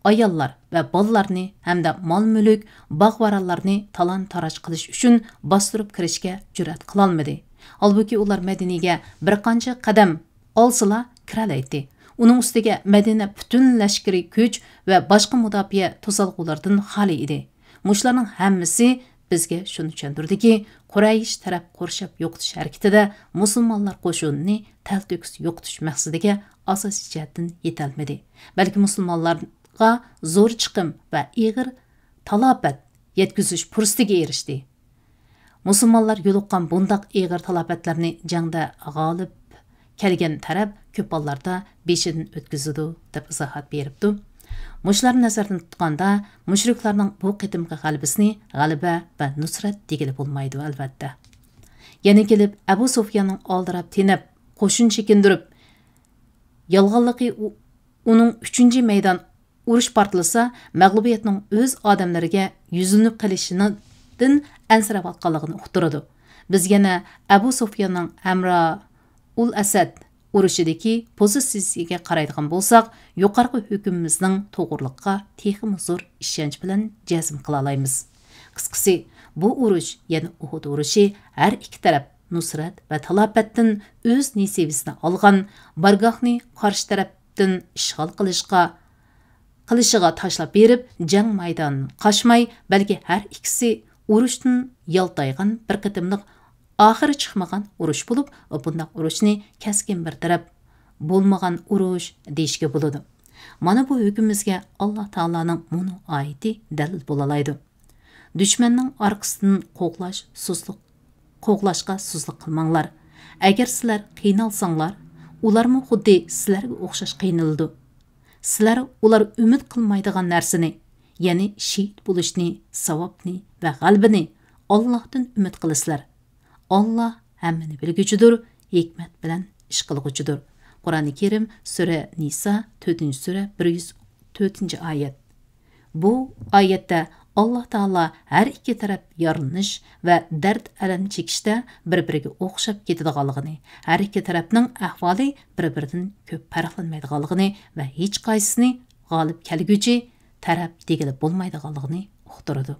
ئاياللار ۋە بالىلارنى ھەمدە مال-مۈلۈك، باغ-ۋارانلارنى تالان-تاراج قىلىش ئۈچۈن باستۇرۇپ كىرىشكە جۈرئەت قىلالمىدى. ھالبۇكى، ئۇلار مەدىنىگە بىر قانچە قەدەم ئالسىلا كىرەلەيتتى. ئۇنىڭ ئۈستىگە مەدىنە پۈتۈن لەشكىرىي كۈچ ۋە باشقا مۇداپىئە توسالغۇلىرىدىن خالىي ئىدى. مۇشۇلارنىڭ ھەممىسى بىزگە شۇنى چۈشەندۈردىكى، قۇرەيش تەرەپ قورشاپ يوقىتىش ھەرىكىتىدە مۇسۇلمانلار قوشۇنىنى تەلتۆكۈس يوقىتىش مەقسىتىگە ئاساسىي جەھەتتىن يېتەلمىدى، بەلكى مۇسۇلمانلارغا زور چىقىم ۋە ئېغىر تالاپەت يەتكۈزۈش پۇرسىتىگە ئېرىشتى. مۇسۇلمانلار يولۇققان بۇنداق ئېغىر تالاپەتلەرنى جەڭدە غالىب كەلگەن تەرەپ كۆپ ھاللاردا بېشىدىن ئۆتكۈزىدۇ، دەپ ئىزاھات بېرىپتۇ. مۇشۇلارنى نەزەردە تۇتقاندا، مۇشرىكلارنىڭ بۇ قېتىمقى غەلىبىسىنى غەلىبە ۋە نۇسرەت دېگىلى بولمايدۇ، ئەلۋەتتە. يەنە كېلىپ، ئەبۇ سۇفياننىڭ ئالدىراپ تېنەپ، قوشۇن چېكىندۈرۈپ، يالغانلىقى ئۇ-، ئۇنىڭ ئۈچىنچى مەيدان ئۇرۇش پارتلىسا، مەغلۇبىيەتنىڭ ئۆز ئادەملىرىگە يۈزلىنىپ قېلىشىدىن ئەنسىرەۋاتقانلىقىنى ئۇقتۇرىدۇ. بىز يەنە ئەبۇ سۇفياننىڭ ھەمرائۇل ئەسەد ئۇرۇشىدىكى پوزىتسىيىسىگە قارايدىغان بولساق، يۇقىرىقى ھۆكۈمىمىزنىڭ توغرىلىقىغا تېخىمۇ زور ئىشەنچ بىلەن جەزم قىلالايمىز. قىسقىسى، بۇ ئۇرۇش، يەنى ئۇھۇد ئۇرۇشى ھەر ئىككى تەرەپ نۇسرەت ۋە تالاپەتتىن ئۆز نېسىۋىسىنى ئالغان بارگاھنى قارشى تەرەپتىن ئىشغال قىلىشقا، قىلىشىغا تاشلاپ بېرىپ، جەڭ مەيدانىدىن قاچماي، بەلكى ھەر ئىككىسى ئۇرۇشتىن يالتايغان بىر قېتىملىق ئاخىرى چىقمىغان ئۇرۇش بولۇپ، بۇنداق ئۇرۇشنى كەسكىن بىر تەرەپ بولمىغان ئۇرۇش دېيىشكە بولىدۇ. مانا بۇ ھۆكمىمىزگە ئاللا تائالانىڭ مۇنۇ ئايىتى دەلىل بولالايدۇ. دۈشمەننىڭ ئارقىسىدىن قوغلاش سۇسلۇق، قوغلاشقا سۇسلۇق قىلماڭلار. ئەگەر سىلەر قىينالساڭلار، ئۇلارمۇ خۇددى سىلەرگە ئوخشاش قىينىلىدۇ. سىلەر ئۇلار ئۈمىد قىلمايدىغان نەرسىنى، يەنى شېھىت بولۇشنى، ساۋابنى ۋە غەلىبىنى ئاللاھتىن ئۈمىد قىلىسىلەر. ئاللا ھەممىنى بىلگۈچىدۇر، ھېكمەت بىلەن ئىش قىلغۇچىدۇر. قۇرئانى كەرىم، سۈرە نىسا، تۆتىنچى سۈرە، بىر يۈز تۆتىنچى ئايەت. بۇ ئايەتتە ئاللا تائالا ھەر ئىككى تەرەپ يارىلىنىش ۋە دەرد-ئەلەم چېكىشتە بىر-بىرىگە ئوخشاپ كېتىدىغانلىقىنى، ھەر ئىككى تەرەپنىڭ ئەھۋالى بىر-بىرىدىن كۆپ پەرقلەنمەيدىغانلىقىنى ۋە ھېچقايسىسىنى غالىب كەلگۈچى تەرەپ دېگىلى بولمايدىغانلىقىنى ئۇقتۇرىدۇ.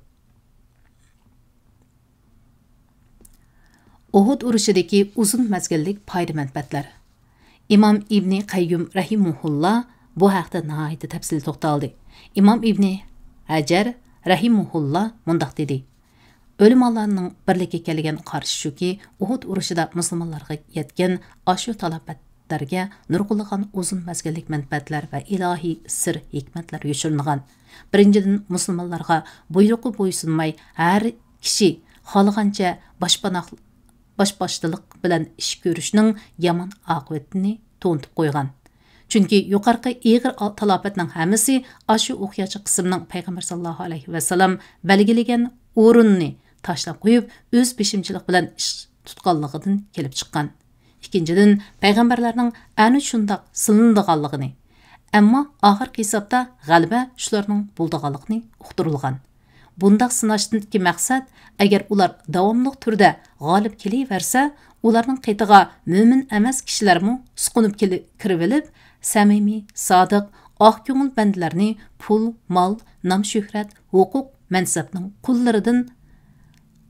ئۇھۇد ئۇرۇشىدىكى ئۇزۇن مەزگىللىك پايدا-مەنپەئەتلەر. ئىمام ئىبنى قەييۇم رەھىمۇھۇللا بۇ ھەقتە ناھايىتى تەپسىلىي توختالدى. ئىمام ئىبنى ھەجەر رەھىمۇھۇللا مۇنداق دېدى: ئۆلىمالارنىڭ بىرلىككە كەلگەن قارىشى شۇكى، ئۇھۇد ئۇرۇشىدا مۇسۇلمانلارغا يەتكەن ئاشۇ تالاپەتلەرگە نۇرغۇنلىغان ئۇزۇن مەزگىللىك مەنپەئەتلەر ۋە ئىلاھىي سىر، ھېكمەتلەر يوشۇرۇنغان. بىرىنچىدىن، مۇسۇلمانلارغا بۇيرۇققا بويسۇنماي، ھەر كىشى خالىغانچە باشپاناق-، باشباشتىلىق بىلەن ئىش كۆرۈشنىڭ يامان ئاقىۋىتىنى تونۇتۇپ قويغان. چۈنكى يۇقىرىقى ئېغىر ئا-، تالاپەتنىڭ ھەممىسى ئاشۇ ئوقياچى قىسىمنىڭ پەيغەمبەر ساللاللاھۇ ئەلەيھى ۋەسەللەم بەلگىلىگەن ئورۇننى تاشلاپ قويۇپ، ئۆز بېشىمچىلىق بىلەن ئىش تۇتقانلىقىدىن كېلىپ چىققان. ئىككىنچىدىن، پەيغەمبەرلەرنىڭ ئەنە شۇنداق سىنىلىدىغانلىقىنى، ئەمما ئاخىرقى ھېسابتا غەلىبە شۇلارنىڭ بولىدىغانلىقىنى ئۇقتۇرۇلغان. بۇنداق سىناشتىكى مەقسەت، ئەگەر ئۇلار داۋاملىق تۈردە غالىب كېلىۋەرسە، ئۇلارنىڭ قېتىغا مۆمىن ئەمەس كىشىلەرمۇ سۇقۇنۇپ كېلى-، كىرىۋېلىپ، سەمىمىي، سادىق، ئاق كۆڭۈل بەندىلەرنى پۇل، مال، نام-شۆھرەت، ھوقۇق، مەنسەپنىڭ قۇللىرىدىن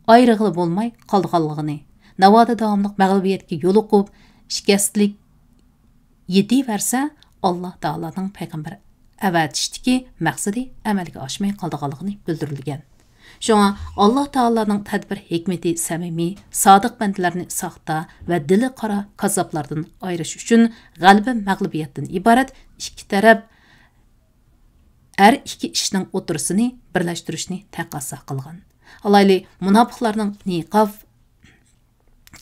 ئايرىغىلى بولماي قالىدىغانلىقىنى، ناۋادا داۋاملىق مەغلۇبىيەتكە يولۇقۇپ، شىكەستلىك يېتىۋەرسە، ئاللا تائالانىڭ پەيغەمبەر ئەۋەتىشتىكى مەقسىتى ئەمەلگە ئاشماي قالىدىغانلىقىنى بىلدۈرۈلگەن. شۇڭا ئاللا تائالانىڭ تەدبىر ھېكمىتى سەمىمىي، سادىق بەندىلەرنى ساختا ۋە دىلى قارا كاززاپلاردىن ئايرىش ئۈچۈن غەلىبە مەغلۇبىيەتتىن ئىبارەت ئىككى تەرەپ ھەر ئىككى ئىشنىڭ ئوتتۇرىسىنى بىرلەشتۈرۈشنى تەقەززا قىلغان. ئالايلى، مۇناپىقلارنىڭ نىقاف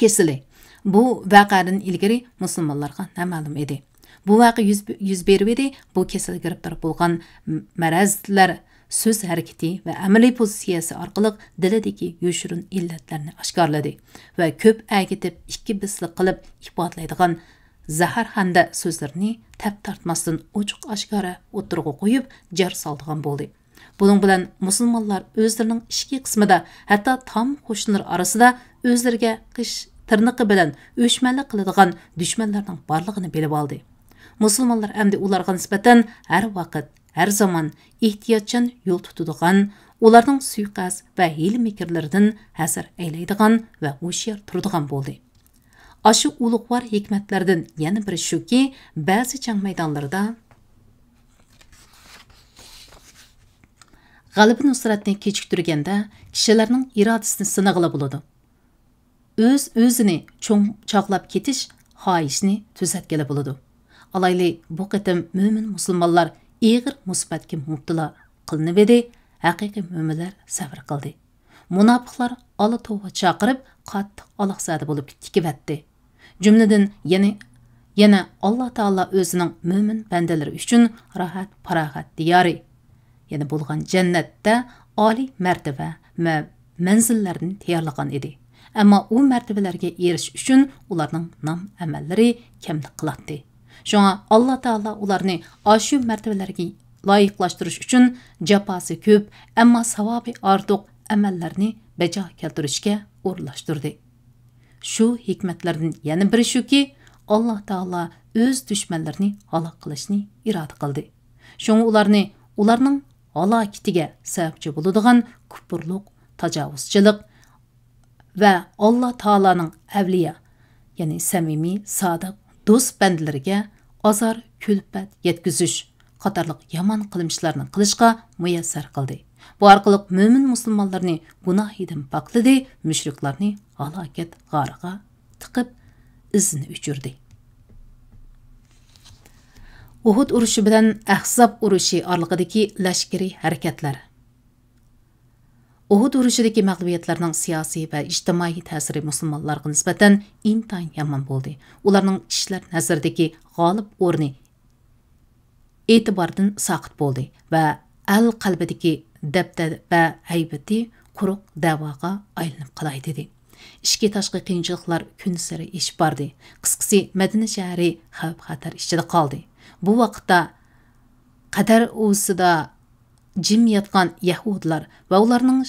كېسىلى بۇ ۋەقەدىن ئىلگىرى مۇسۇلمانلارغا نامەلۇم ئىدى. بۇ ۋەقە يۈز، يۈز بېرىۋىدى، بۇ كېسەلگە گىرىپتار بولغان م-، مەرەزلەر سۆز ھەرىكىتى ۋە ئەمەلىي پوزىتسىيەسى ئارقىلىق دىلىدىكى يوشۇرۇن ئىللەتلەرنى ئاشكارىلىدى ۋە كۆپ ئەگىتىپ، ئىككى بىسلىق قىلىپ ئىپادىلەيدىغان زەھەرخەندە سۆزلىرىنى تەپ تارتماستىن ئوچۇق ئاشكارا ئوتتۇرىغا قويۇپ، جار سالىدىغان بولدى. بۇنىڭ بىلەن مۇسۇلمانلار ئۆزلىرىنىڭ ئىچكى قىسمىدا ھەتتا تام قوشنىلىرى ئارىسىدا ئۆزلىرىگە قىش تىرنىقى بىلەن ئۆچمەنلىك قىلىدىغان دۈشمەنلەرنىڭ بارلىقىنى بىلىۋالدى. مۇسۇلمانلار ئەمدى ئۇلارغا نىسبەتەن ھەر ۋاقىت، ھەر زامان ئېھتىياتچان يول تۇتىدىغان، ئۇلارنىڭ سۇيىقەست ۋە ھىيلە-مىكىرلىرىدىن ھەزەر ئەيلەيدىغان ۋە ھوشيار تۇرىدىغان بولدى. ئاشۇ ئۇلۇغۋار ھېكمەتلەردىن يەنە بىرى شۇكى، بەزى جەڭ مەيدانلىرىدا غەلىبە-نۇسرەتنى كېچىكتۈرگەندە، كىشىلەرنىڭ ئىرادىسىنى سىنىغىلى بولىدۇ. ئۆز-ئۆزىنى چوڭ چاغلاپ كېتىش خاھىشىنى تۈزەتكىلى بولىدۇ. ئالايلى، بۇ قېتىم مۆمىن مۇسۇلمانلار ئېغىر مۇسىبەتكە مۇپتىلا قىلىنىۋىدى، ھەقىقىي مۆمىنلەر سەۋر قىلدى. مۇناپىقلار ئالا توۋا چاقىرىپ، قاتتىق ئالاقزادە بولۇپ تىكىۋەتتى. جۈملىدىن يەنە، يەنە ئاللا تائالا ئۆزىنىڭ مۆمىن بەندىلىرى ئۈچۈن راھەت، پاراغەت دىيارى، يەنى بولغان جەننەتتە ئالىي مەرتىۋە ۋە مەنزىللەرنى تەييارلىغان ئىدى. ئەمما ئۇ مەرتىۋىلەرگە ئېرىشىش ئۈچۈن ئۇلارنىڭ نام ئەمەللىرى كەملىك قىلاتتى. شۇڭا ئاللا تائالا ئۇلارنى ئاشۇ مەرتىۋىلەرگە لايىقلاشتۇرۇش ئۈچۈن جاپاسى كۆپ، ئەمما ساۋابى ئارتۇق ئەمەللەرنى بەجا كەلتۈرۈشكە ئورۇنلاشتۇردى. شۇ ھېكمەتلەردىن يەنە بىرى شۇكى، ئاللا تائالا ئۆز دۈشمەنلىرىنى ھالاك قىلىشنى ئىرادە قىلدى. شۇڭا ئۇلارنى ئۇلارنىڭ ھالاكىتىگە سەۋەبچى بولىدىغان كۇپۇرلۇق، تاجاۋۇزچىلىق ۋە ئاللا تائالانىڭ ئەۋلىيا، يەنى سەمىمىي، سادىق، دوست بەندىلىرىگە ئازار، كۈلپەت يەتكۈزۈش قاتارلىق يامان قىلمىشلارنى قىلىشقا مۇيەسسەر قىلدى. بۇ ئارقىلىق مۆمىن مۇسۇلمانلارنى گۇناھىدىن پاكلىدى، مۇشرىكلارنى ھالاكەت غارىغا تىقىپ، ئىزىنى ئۆچۈردى. ئۇھۇد ئۇرۇشى بىلەن ئەھزاب ئۇرۇشى ئارىلىقىدىكى لەشكىرىي ھەرىكەتلەر. ئۇھۇد ئۇرۇشىدىكى مەغلۇبىيەتلەرنىڭ سىياسىي ۋە ئىجتىمائىي تەسىرى مۇسۇلمانلارغا نىسبەتەن ئىنتايىن يامان بولدى. ئۇلارنىڭ كىشىلەر نەزىرىدىكى غالىب ئورنى ئېتىباردىن ساقىت بولدى ۋە ئەل قەلبىدىكى دەبدەبە ھەيۋىتى قۇرۇق دەۋاغا ئايلىنىپ قالاي دېدى. ئىچكى تاشقى قىيىنچىلىقلار كۈنسېرى ئېشىپ باردى. قىسقىسى، مەدىنە شەھىرى خەۋپ-خەتەر ئىچىدە قالدى. بۇ ۋاقىتتا قەدەر ئۇۋىسىدا جىم ياتقان يەھۇدىيلار ۋە ئۇلارنىڭ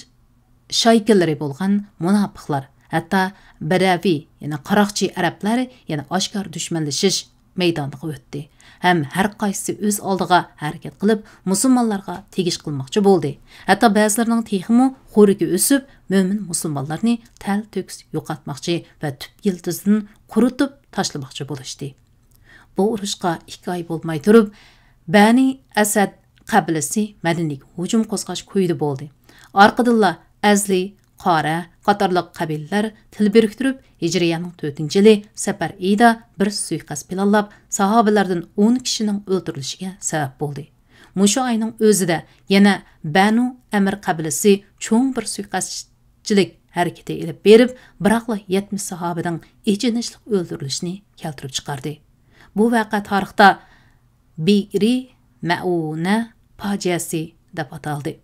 شايكىلىرى بولغان مۇناپىقلار، ھەتتا بەدەۋى، يەنى قاراقچى ئەرەبلەر يەنە ئاشكارا دۈشمەنلىشىش مەيدانىغا ئۆتتى ھەم ھەر قايسىسى ئۆز ئالدىغا ھەرىكەت قىلىپ، مۇسۇلمانلارغا تېگىش قىلماقچى بولدى. ھەتتا بەزىلىرىنىڭ تېخىمۇ خورىكى ئۆسۈپ، مۆمىن مۇسۇلمانلارنى تەلتۆكۈس يوقاتماقچى ۋە تۈپ يىلتىزىدىن قۇرۇتۇپ تاشلىماقچى بولۇشتى. بۇ ئۇرۇشقا ئىككى ئاي بولماي تۇرۇپ، بەنى ئەسەد قەبىلىسى مەدىنىگە ھۇجۇم قوزغاش كويىدا بولدى. ئارقىدىنلا ئەزلى، قارە قاتارلىق قەبىلىلەر تىل بىرىكتۈرۈپ، ھىجرىيەنىڭ تۆتىنچى يىلى سەپەر ئېيىدا بىر سۇيىقەست پىلانلاپ، ساھابىلەردىن ئون كىشىنىڭ ئۆلتۈرۈلۈشىگە سەۋەب بولدى. مۇشۇ ئاينىڭ ئۆزىدە يەنە بەنۇ ئەمىر قەبىلىسى چوڭ بىر سۇيىقەستچىلىك ھەرىكىتى ئېلىپ بېرىپ، بىراقلا يەتمىش ساھابىنىڭ ئېچىنىشلىق ئۆلتۈرۈلۈشىنى كەلتۈرۈپ چىقاردى. بۇ ۋەقە تارىختا بىئرى مەئۇنە پاجىئەسى دەپ ئاتالدى.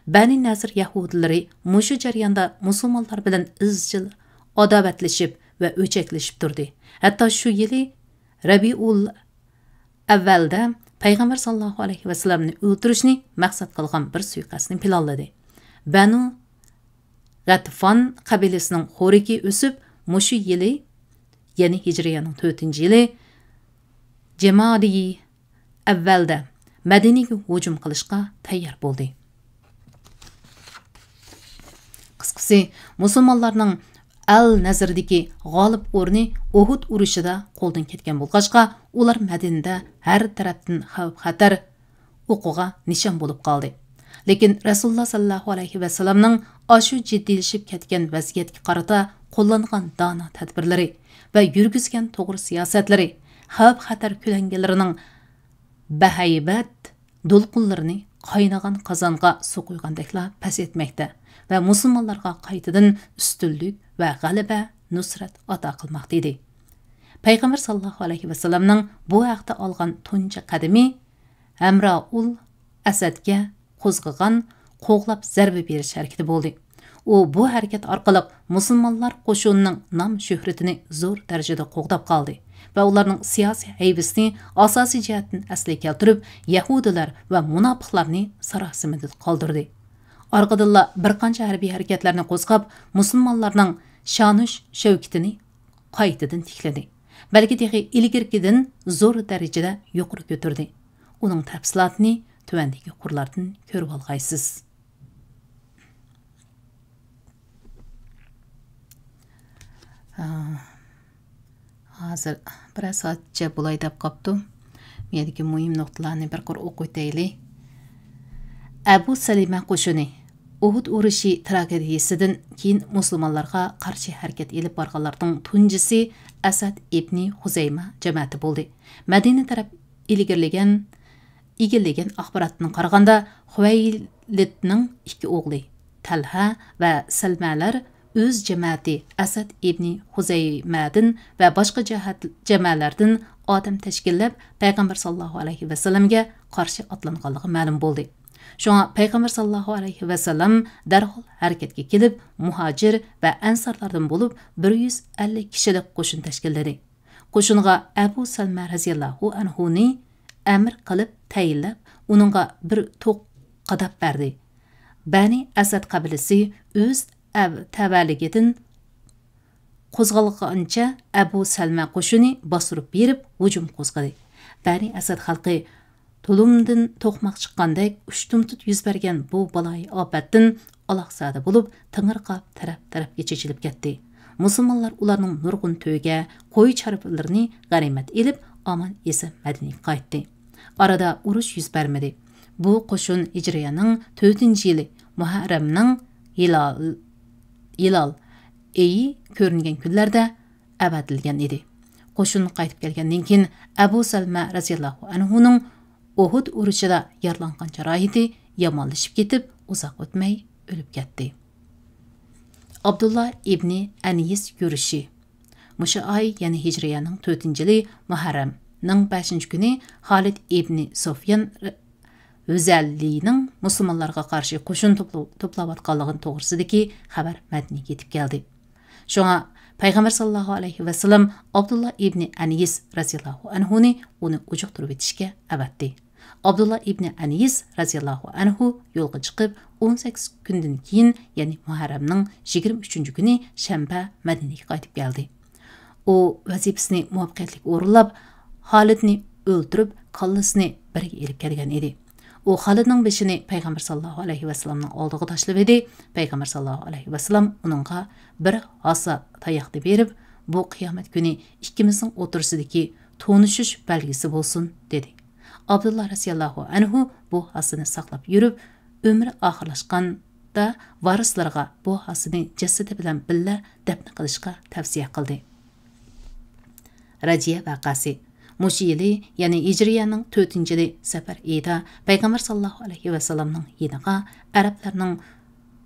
بەنى نەزىر يەھۇدىيلىرى مۇشۇ جەرياندا مۇسۇلمانلار بىلەن ئىزچىل ئاداۋەتلىشىپ ۋە ئۆچەكلىشىپ تۇردى. ھەتتا شۇ يىلى رەبىئۇل ئەۋۋەلدە پەيغەمبەر ساللاللاھۇ ئەلەيھى ۋەسەللەمنى ئۆلتۈرۈشنى مەقسەت قىلغان بىر سۇيىقەستنى پىلانلىدى. بەنۇ غەتىفان قەبىلىسىنىڭ خورىكى ئۆسۈپ، مۇشۇ يىلى، يەنى ھىجرىيەنىڭ تۆتىنچى يىلى، جەمادى ئەۋۋەلدە مەدىنىگە ھۇجۇم قىلىشقا تەييار بولدى. قىسقىسى، مۇسۇلمانلارنىڭ ئەل نەزىرىدىكى غالىب ئورنى ئۇھۇد ئۇرۇشىدا قولدىن كەتكەن بولغاچقا، ئۇلار مەدىنىدە ھەر تەرەپتىن خەۋپ-خەتەر ئوقىغا نىشان بولۇپ قالدى. لېكىن رەسۇلۇللا ساللاللاھۇ ئەلەيھى ۋەسەللەمنىڭ ئاشۇ جىددىيلىشىپ كەتكەن ۋەزىيەتكە قارىتا قوللانغان دانا تەدبىرلىرى ۋە يۈرگۈزگەن توغرا سىياسەتلىرى خەۋپ-خەتەر كۆلەڭگىلىرىنىڭ بەھەيبەت دولقۇنلىرىنى قاينىغان قازانغا سۇ قۇيغاندەكلا پەسەيتمەكتە ۋە مۇسۇلمانلارغا قايتىدىن ئۈستۈنلۈك ۋە غەلىبە، نۇسرەت ئاتا قىلماقتا ئىدى. پەيغەمبەر ساللاللاھۇ ئەلەيھى ۋەسەللەمنىڭ بۇ ھەقتە ئالغان تۇنجى قەدىمى ھەمرائۇل ئەسەدكە قوزغىغان قوغلاپ زەربە بېرىش ھەرىكىتى بولدى. ئۇ بۇ ھەرىكەت ئارقىلىق مۇسۇلمانلار قوشۇنىنىڭ نام-شۆھرىتىنى زور دەرىجىدە قوغداپ قالدى. ۋە ئۇلارنىڭ سىياسىي ھەيۋىسىنى ئاساسىي جەھەتتىن ئەسلىگە كەلتۈرۈپ، يەھۇدىيلار ۋە مۇناپىقلارنى ساراسىمىدە قالدۇردى. ئارقىدىنلا بىر قانچە ھەربىي ھەرىكەتلەرنى قوزغاپ، مۇسۇلمانلارنىڭ شانۇ شەۋكىتىنى قايتىدىن تىكلىدى. بەلكى تېخى ئىلگىرىكىدىن زور دەرىجىدە يۇقىرى كۆتۈردى. ئۇنىڭ تەپسىلاتىنى تۆۋەندىكى قۇرلاردىن كۆرۈۋالغايسىز. ھا، ھازىر بىرەر سائەتچە بولاي دەپ قاپتۇ. بۇ يەردىكى مۇھىم نۇقتىلارنى بىر قۇر ئوقۇۋېتەيلى. ئەبۇ سەلىمە قوشۇنى. ئۇھۇد ئۇرۇشى تراگېدىيىسىدىن كېيىن مۇسۇلمانلارغا قارشى ھەرىكەت ئېلىپ بارغانلاردىڭ تۇنجىسى ئەسەد ئىبنى خۇزەيمە جەمەتى بولدى. مەدىنە تەرەپ ئىلگىرىلىگەن، ئىگىلىگەن ئاخباراتتىن قارىغاندا، خۇۋەيلىدنىڭ ئىككى ئوغلى تەلھە ۋە سەلمەلەر ئۆز جەمەتى ئەسەد ئىبنى خۇزەيمەدىن ۋە باشقا جەھەت، جەمەلەردىن ئادەم تەشكىللەپ، پەيغەمبەر ساللاللاھۇ ئەلەيھى ۋەسەللەمگە قارشى ئاتلانغانلىقى مەلۇم بولدى. شۇڭا پەيغەمبەر ساللاللاھۇ ئەلەيھى ۋەسەللەم دەرھال ھەرىكەتكە كېلىپ، مۇھاجىر ۋە ئەنسارلاردىن بولۇپ بىر يۈز ئەللىك كىشىلىك قوشۇن تەشكىللىدى. قوشۇنغا ئەبۇ سەلمە رەزىياللاھۇ ئەنھۇنى ئەمىر قىلىپ تەيىنلەپ، ئۇنىڭغا بىر توق قاداپ بەردى. بەنى ئەسەد قەبىلىسى ئۆز ئەب-، تەۋەلىكىدىن قوزغالغانچە ئەبۇ سەلمە قوشۇنى باستۇرۇپ بېرىپ ھۇجۇم قوزغىدى. بەنى ئەسەد خەلقى تۇلۇمدىن توقماق چىققاندەك ئۇشتۇمتۇت يۈز بەرگەن بۇ بالايىئاپەتتىن ئالاقزادە بولۇپ، تېڭىرقاپ تەرەپ-تەرەپكە چېچىلىپ كەتتى. مۇسۇلمانلار ئۇلارنىڭ نۇرغۇن تۆگە، قوي چارۋىلىرىنى غەنىيمەت ئېلىپ، ئامان-ئېسەن مەدىنىگە قايتتى. ئارىدا ئۇرۇش يۈز بەرمىدى. بۇ قوشۇن ھىجرىيەنىڭ تۆتىنچى يىلى مۇھەررەمنىڭ ھىلال، ھىلال ئېيى كۆرۈنگەن كۈنلەردە ئەۋەتىلگەن ئىدى. قوشۇن قايتىپ كەلگەندىن كېيىن، ئەبۇ سەلمە رەزىياللاھۇ ئەنھۇنىڭ ئۇھۇد ئۇرۇشىدا يارىلانغان جاراھىتى يامانلىشىپ كېتىپ، ئۇزاق ئۆتمەي ئۆلۈپ كەتتى. ئابدۇللا ئىبنى ئەنىيىس يۈرۈشى. مۇشۇ ئاي، يەنى ھىجرىيەنىڭ تۆتىنچى يىلى مۇھەررەمنىڭ بەشىنچى كۈنى خالىد ئىبنى سوفيان ھۈزەلىنىڭ مۇسۇلمانلارغا قارشى قوشۇن توپلا-، توپلاۋاتقانلىقى توغرىسىدىكى خەۋەر مەدىنىگە يېتىپ كەلدى. شۇڭا پەيغەمبەر ساللاللاھۇ ئەلەيھى ۋەسەللەم ئابدۇللا ئىبنى ئەنىيىس رەزىياللاھۇ ئەنھۇنى ئۇنى ئۇجۇقتۇرۇۋېتىشكە ئەۋەتتى. ئابدۇللا ئىبنى ئەنىيىس رەزىياللاھۇ ئەنھۇ يولغا چىقىپ، ئون سەككىز كۈندىن كېيىن، يەنى مۇھەررەمنىڭ يىگىرمە ئۈچىنچى كۈنى شەنبە مەدىنىگە قايتىپ كەلدى. ئۇ ۋەزىپىسىنى مۇۋەپپەقىيەتلىك ئورۇنلاپ، خالىدنى ئۆلتۈرۈپ، كاللىسىنى بىرگە ئېلىپ كەلگەن ئىدى. ئۇ خالىدنىڭ بېشىنى پەيغەمبەر ساللاللاھۇ ئەلەيھى ۋەسەللەمنىڭ ئالدىغا تاشلىۋىدى. پەيغەمبەر ساللاللاھۇ ئەلەيھى ۋەسەللەم ئۇنىڭغا بىر ھاسا تاياقنى بېرىپ، بۇ قىيامەت كۈنى ئىككىمىزنىڭ ئوتتۇرىسىدىكى تونۇشۇش بەلگىسى بولسۇن، دېدى. ئابدۇللا رەزىياللاھۇ ئەنھۇ بۇ ھاسىنى ساقلاپ يۈرۈپ، ئۆمرى ئاخىرلاشقاندا ۋارىسلىرىغا بۇ ھاسىنى جەسىتى بىلەن بىللە دەپنە قىلىشقا تەۋسىيە قىلدى. رەجىيە ۋەقەسى. مۇشۇ يىلى، يەنى ھىجرىيەنىڭ تۆتىنچى يىلى سەپەر ئېيىدا پەيغەمبەر ساللاللاھۇ ئەلەيھى ۋەسەللەمنىڭ يېنىغا ئەرەبلەرنىڭ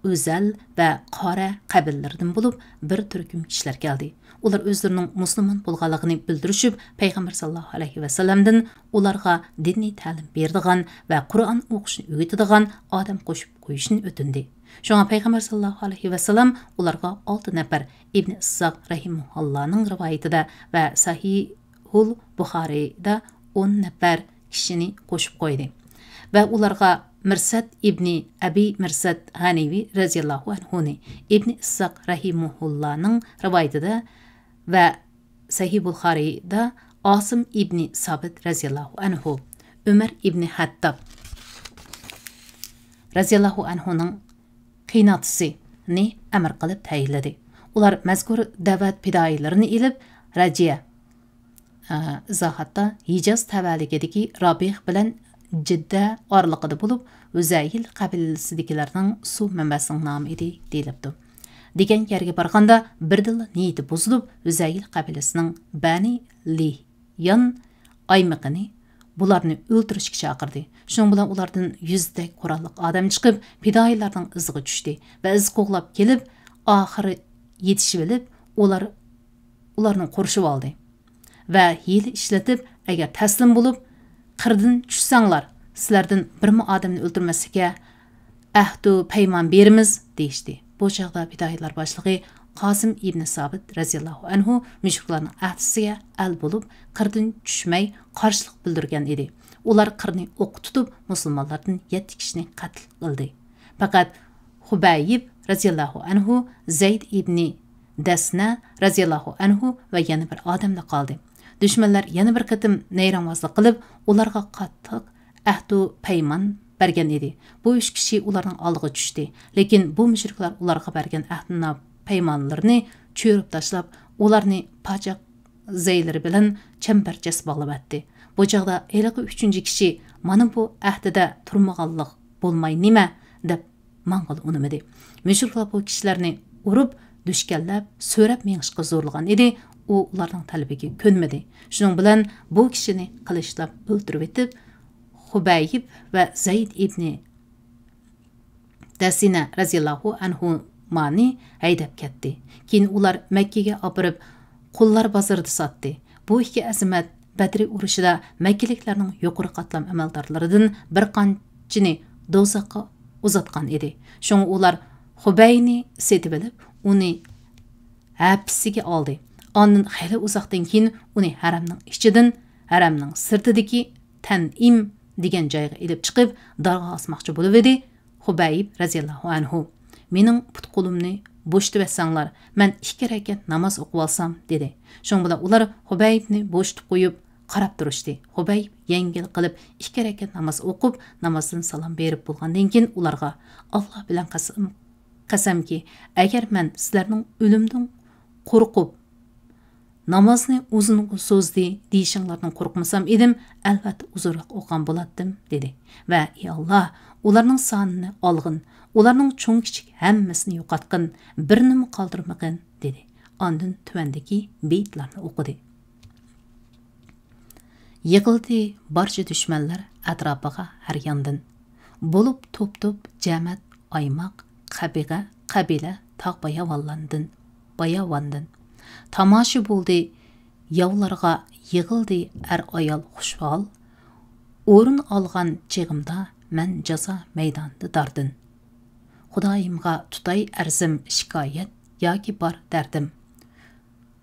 ئۆزەل ۋە قارە قەبىلىلىرىدىن بولۇپ بىر تۈركۈم كىشىلەر كەلدى. ئۇلار ئۆزلىرىنىڭ مۇسۇلمان بولغانلىقىنى بىلدۈرۈشۈپ، پەيغەمبەر ساللاللاھۇ ئەلەيھى ۋەسەللەمدىن ئۇلارغا دىنىي تەلىم بېرىدىغان ۋە قۇرئان ئوقۇشنى ئۆگىتىدىغان ئادەم قوشۇپ قويۇشنى ئۆتۈندى. شۇڭا پەيغەمبەر ساللاللاھۇ ئەلەيھى ۋەسەللەم ئۇلارغا ئالتە نەپەر، ئىبنى ئىسساق رەھىمەھۇللانىڭ رىۋايىتىدە ۋە سەھىھۇل بۇخارىيدا ئون نەپەر كىشىنى قوشۇپ قويدى. ۋە ئۇلارغا مىرسەت ئىبنى ئەبى مىرسەت ھەنىۋى رەزىياللاھۇ ئەنھۇنى، ئىبنى ئىسساق رەھىمەھۇللانىڭ رىۋايىتىدە ۋە سەھىھ بۇخارىيدا ئاسىم ئىبنى سابىت رەزىياللاھۇ ئەنھۇ، ئۆمەر ئىبنى خەتتاب رەزىياللاھۇ ئەنھۇنىڭ قېيىنئاتىسىنى ئەمىر قىلىپ تەيىنلىدى. ئۇلار مەزكۇر دەۋەت پىدائىيلىرىنى ئېلىپ، رەجىيە، ئە، ئىزاھاتتا ھىجاز تەۋەلىكىدىكى رابىغ بىلەن جىددە ئارىلىقىدا بولۇپ، ھۈزەيل قەبىلىسىدىكىلەرنىڭ سۇ مەنبەسىنىڭ نامى ئىدى، دېيىلىپتۇ. دېگەن يەرگە بارغاندا، بىردىنلا نىيىتى بۇزۇلۇپ، ھۈزەيل قەبىلىسىنىڭ بەنى لىيان ئايمىقىنى بۇلارنى ئۆلتۈرۈشكە چاقىردى. شۇنىڭ بىلەن ئۇلاردىن يۈزدەك قوراللىق ئادەم چىقىپ، پىدائىيلارنىڭ ئىزىغا چۈشتى ۋە ئىز قوغلاپ كېلىپ، ئاخىرى يېتىشىۋېلىپ، ئۇلار، ئۇلارنى قورشىۋالدى ۋە ھىيلە ئىشلىتىپ، ئەگەر تەسلىم بولۇپ، قىردىن چۈشسەڭلار، سىلەردىن بىرمۇ ئادەمنى ئۆلتۈرمەسلىككە ئەھدۇ پەيمان بېرىمىز، دېيىشتى. بۇ چاغدا پىدائىيلار باشلىقى قاسىم ئىبنى سابىت رەزىياللاھۇ ئەنھۇ مۇشرىكلارنىڭ ئەھدىسىگە ئەل بولۇپ، قىردىن چۈشمەي قارشىلىق بىلدۈرگەن ئىدى. ئۇلار قىرنى ئوققا تۇتۇپ، مۇسۇلمانلاردىن يەتتە كىشىنى قەتل قىلدى. پەقەت خۇبەيب رەزىياللاھۇ ئەنھۇ، زەيد ئىبنى دەسنە رەزىياللاھۇ ئەنھۇ ۋە يەنە بىر ئادەملا قالدى. دۈشمەنلەر يەنە بىر قېتىم نەيرەڭۋازلىق قىلىپ، ئۇلارغا قاتتىق ئەھدۇ پەيمان بەرگەن ئىدى. بۇ ئۈچ كىشى ئۇلارنىڭ ئالدىغا چۈشتى. لېكىن بۇ مۇشرىكلار ئۇلارغا بەرگەن ئەھدۇنا پەيمانلىرىنى چۆرۈپ تاشلاپ، ئۇلارنى پاچاق زەيلىرى بىلەن چەمبەرچاس باغلىۋەتتى. بۇ چاغدا ھېلىقى ئۈچىنچى كىشى، «مانا بۇ ئەھدىدە تۇرمىغانلىق بولماي نېمە؟» دەپ ماڭغىلى ئۇنىمىدى. مۇشرىكلار بۇ كىشىلەرنى ئۇرۇپ، دۈشكەنلەپ، سۆرەپ مېڭىشقا زورلىغان ئىدى. ئۇ ئۇلارنىڭ تەلىپىگە كۆنمىدى. شۇنىڭ بىلەن بۇ كىشىنى قىلىچلاپ ئۆلتۈرۈۋېتىپ، خۇبەيب ۋە زەيد ئىبنى دەسىنە رەزىياللاھۇ ئەنھۇمانى ھەيدەپ كەتتى. كېيىن ئۇلار مەككىگە ئاپىرىپ، قۇللار بازىرىدا ساتتى. بۇ ئىككى ئەزىمەت بەدرى ئۇرۇشىدا مەككىلىكلەرنىڭ يۇقىرى قاتلام ئەمەلدارلىرىدىن بىر قانچىنى دوزاخقا ئۇزاتقان ئىدى. شۇڭا ئۇلار خۇبەينى سېتىۋېلىپ، ئۇنى ھەپىسىگە ئالدى. ئاندىن خېلى ئۇزاقتىن كېيىن ئۇنى ھەرەمنىڭ ئىچىدىن، ھەرەمنىڭ سىرتىدىكى تەنئىم دېگەن جايغا ئېلىپ چىقىپ، دارغا ئاسماقچى بولۇۋىدى. خۇبەيب رەزىياللاھۇ ئەنھۇ، «مېنىڭ پۇت-قولۇمنى بوشىتىۋەتسەڭلار، مەن ئىككى رەكەت ناماز ئوقۇۋالسام» دېدى. شۇنىڭ بىلەن ئۇلار خۇبەيبنى بوشىتىپ قويۇپ، قاراپ تۇرۇشتى. خۇبەيب يەڭگىل قىلىپ ئىككى رەكەت ناماز ئوقۇپ، نامازدىن سالام بېرىپ بولغاندىن كېيىن ئۇلارغا، «ئاللا بىلەن قەسەم، قەسەمكى، ئەگەر مەن سىلەرنىڭ ئۆلۈمدىن قورقۇپ، نامازنى ئۇزۇنغا سوزدى دېيىشىڭلاردىن قورقمىسام ئىدىم، ئەلۋەتتە ئۇزۇنراق ئوقۇغان بولاتتىم» دېدى. ۋە، «ئى ئاللا، ئۇلارنىڭ سانىنى ئالغىن، ئۇلارنىڭ چوڭ-كىچىك ھەممىسىنى يوقاتقىن، بىرىنىمۇ قالدۇرمىغىن» دېدى. ئاندىن تۆۋەندىكى بېيىتلارنى ئوقۇدى. يىغىلدى بارچە دۈشمەنلەر ئەتراپىغا ھەر ياندىن. بولۇپ توپ-توپ جەمەت ئايماق، قەبىلە، قەبىلە تاغ باياۋانلاردىن، باياۋاندىن. تاماشا بولدى ياۋلارغا، يىغىلدى ئەر-ئايال خۇشال. ئورۇن ئالغان چېغىمدا مەن جازا مەيدانىدا داردىن. خۇدايىمغا تۇتاي ئەرزىم شىكايەت ياكى بار دەردىم.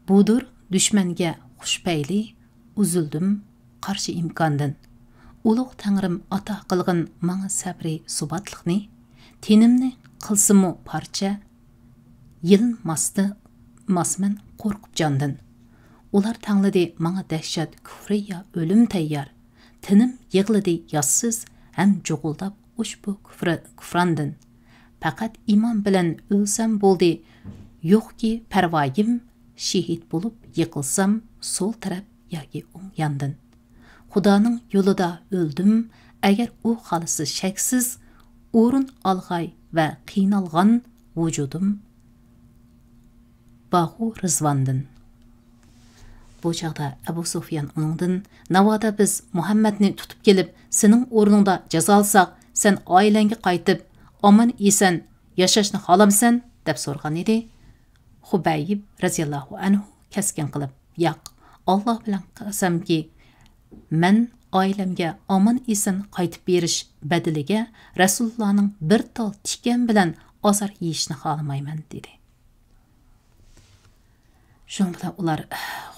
بۇدۇر دۈشمەنگە خۇش پەيلى، ئۈزۈلدۈم قارشى ئىمكاندىن. ئۇلۇغ تەڭرىم ئاتا قىلغىن ماڭا سەبرى سۇباتلىقنى. تېنىمنى قىلسىمۇ پارچە، يېلىنماستى، ماسمەن قورقۇپ جاندىن. ئۇلار تەڭلىدى ماڭا دەھشەت كۈفرى يا ئۆلۈم تەييار. تېنىم يىغلىدى ياسسىز ھەم جۇغۇلداپ ئۇشبۇ كۇفرى-، كۇفراندىن. پەقەت ئىمان بىلەن ئۆلسەم بولدى، يوقكى پەرۋايىم، شېھىت بولۇپ يىقىلسام سول تەرەپ ياكى ئوڭ ياندىن. خۇدانىڭ يولىدا ئۆلدۈم، ئەگەر ئۇ خالىسا شەكسىز، ئورۇن ئالغاي ۋە قىينالغان ۋۇجۇدۇم باغۇ رىزۋاندىن. بۇ چاغدا ئەبۇ سۇفيان ئۇنىڭدىن، «ناۋادا بىز مۇھەممەدنى تۇتۇپ كېلىپ، سېنىڭ ئورنۇڭدا جازالىساق، سەن ئائىلەڭگە قايتىپ، ئامان-ئېسەن ياشاشنى خالامسەن؟» دەپ سورىغان ئىدى. خۇبەيب رەزىياللاھۇ ئەنھۇ كەسكىن قىلىپ، «ياق، ئاللا بىلەن قەسەمكى، مەن ئائىلەمگە ئامان-ئېسەن قايتىپ بېرىش بەدىلىگە رەسۇلۇللانىڭ بىر تال تىكەن بىلەن ئازار يېيىشنى خالىمايمەن» دېدى. شۇنىڭ بىلەن ئۇلار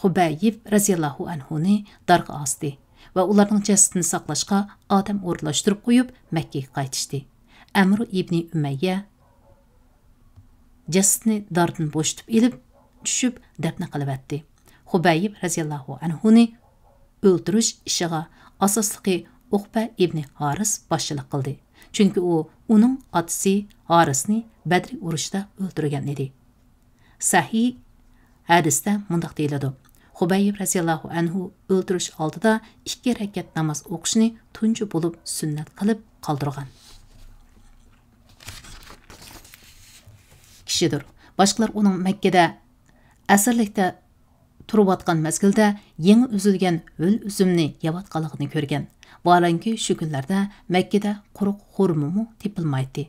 خۇبەيب رەزىياللاھۇ ئەنھۇنى دارغا ئاستى ۋە ئۇلارنىڭ جەسىتىنى ساقلاشقا ئادەم ئورۇنلاشتۇرۇپ قويۇپ، مەككىگە قايتىشتى. ئەمرۇ ئىبنى ئۈمەييە جەسىتىنى داردىن بوشىتىپ ئېلىپ چۈشۈپ دەپنە قىلىۋەتتى. خۇبەيب رەزىياللاھۇ ئەنھۇنى ئۆلتۈرۈش ئىشىغا ئاساسلىقى ئۇقبە ئىبنى ھارىس باشچىلىق قىلدى. چۈنكى ئۇ ئۇنىڭ ئاتىسى ھارىسنى بەدرى ئۇرۇشىدا ئۆلتۈرگەن ئىدى. سەھىھ ھەدىستە مۇنداق دېيىلىدۇ: خۇبەيب رەزىياللاھۇ ئەنھۇ ئۆلتۈرۈش ئالدىدا ئىككى رەكەت ناماز ئوقۇشنى تۇنجى بولۇپ سۈننەت قىلىپ قالدۇرغان كىشىدۇر. باشقىلار ئۇنىڭ مەككىدە ئەسىرلىكتە تۇرۇۋاتقان مەزگىلدە يېڭى ئۈزۈلگەن ھۆل ئۈزۈمنى يەۋاتقانلىقىنى كۆرگەن. ۋاھالەنكى، شۇ كۈنلەردە مەككىدە قۇرۇق خورمىمۇ تېپىلمايتتى.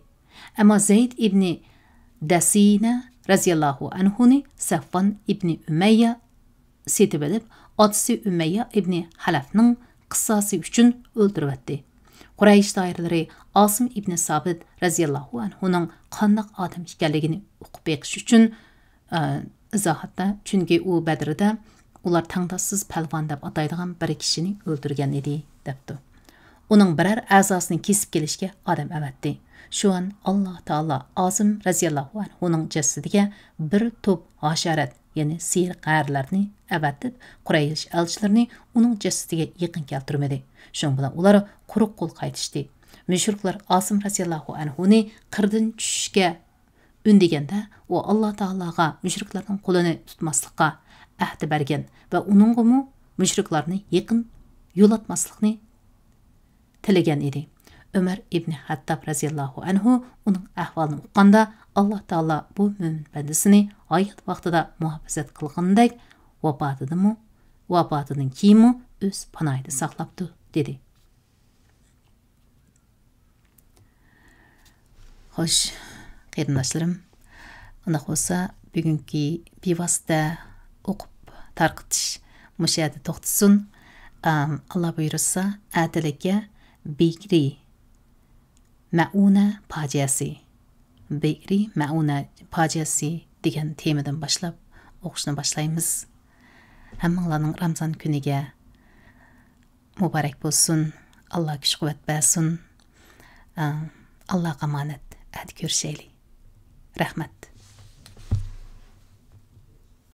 ئەمما زەيد ئىبنى دەسىنە رەزىياللاھۇ ئەنھۇنى سەفۋان ئىبنى ئۈمەييە سېتىۋېلىپ، ئاتىسى ئۈمەييە ئىبنى خەلەفنىڭ قىساسى ئۈچۈن ئۆلتۈرۈۋەتتى. قۇرەيش دائىرىلىرى ئاسىم ئىبنى سابىت رەزىياللاھۇ ئەنھۇنىڭ قانداق ئادەم ئىكەنلىكىنى ئۇقۇپ بېقىش ئۈچۈن، ئە، ئىزاھاتتا، چۈنكى ئۇ بەدرىدە ئۇلار تەڭداشسىز پەلۋان دەپ ئاتايدىغان بىر كىشىنى ئۆلتۈرگەن ئىدى، دەپتۇ. ئۇنىڭ بىرەر ئەزاسىنى كېسىپ كېلىشكە ئادەم ئەۋەتتى. شۇئان ئاللا تائالا ئازىم رەزىياللاھۇ ئەنھۇنىڭ جەسىتىگە بىر توپ ھاشارات، يەنى سېرىق ھەرىلەرنى ئەۋەتىپ، قۇرەيش ئەلچىلىرىنى ئۇنىڭ جەسىتىگە يېقىن كەلتۈرمىدى. شۇنىڭ بىلەن ئۇلار قۇرۇق قول قايتىشتى. مۇشرىكلار ئاسىم رەزىياللاھۇ ئەنھۇنى قىردىن چۈشۈشكە ئۈندىگەندە، ئۇ ئاللا تائالاغا مۇشرىكلارنىڭ قولىنى تۇتماسلىققا ئەھدە بەرگەن ۋە ئۇنىڭغىمۇ مۇشرىكلارنى يېقىن يولاتماسلىقنى تىلىگەن ئىدى. ئۆمەر ئىبنى خەتتاب رەزىياللاھۇ ئەنھۇ ئۇنىڭ ئەھۋالىنى ئۇققاندا، ئاللا تائالا بۇ مۆمىن بەندىسىنى ھايات ۋاقتىدا مۇھاپىزەت قىلغىنىدەك، ۋاپاتىدىمۇ، ۋاپاتىدىن كېيىنمۇ ئۆز پاناھىدا ساقلاپتۇ، دېدى. خوش، قېرىنداشلىرىم، ئۇنداق بولسا، بۈگۈنكى بىۋاسىتە ئوقۇپ تارقىتىش مۇشۇ يەردە توختىسۇن. ئام، ئاللا بۇيرۇسا، ئەتىلىككە بېكرى مەئۇنە پاجىئەسى، بېكرى مەئۇنە پاجىئەسى دېگەن تېمىدىن باشلاپ ئوقۇشنى باشلايمىز. ھەممىڭلارنىڭ رامزان كۈنىگە مۇبارەك بولسۇن. ئاللا كۈچ-قۇۋۋەت بەرسۇن. ئا، ئاللاغا ئامانەت. ئەتە كۆرۈشەيلى. رەھمەت.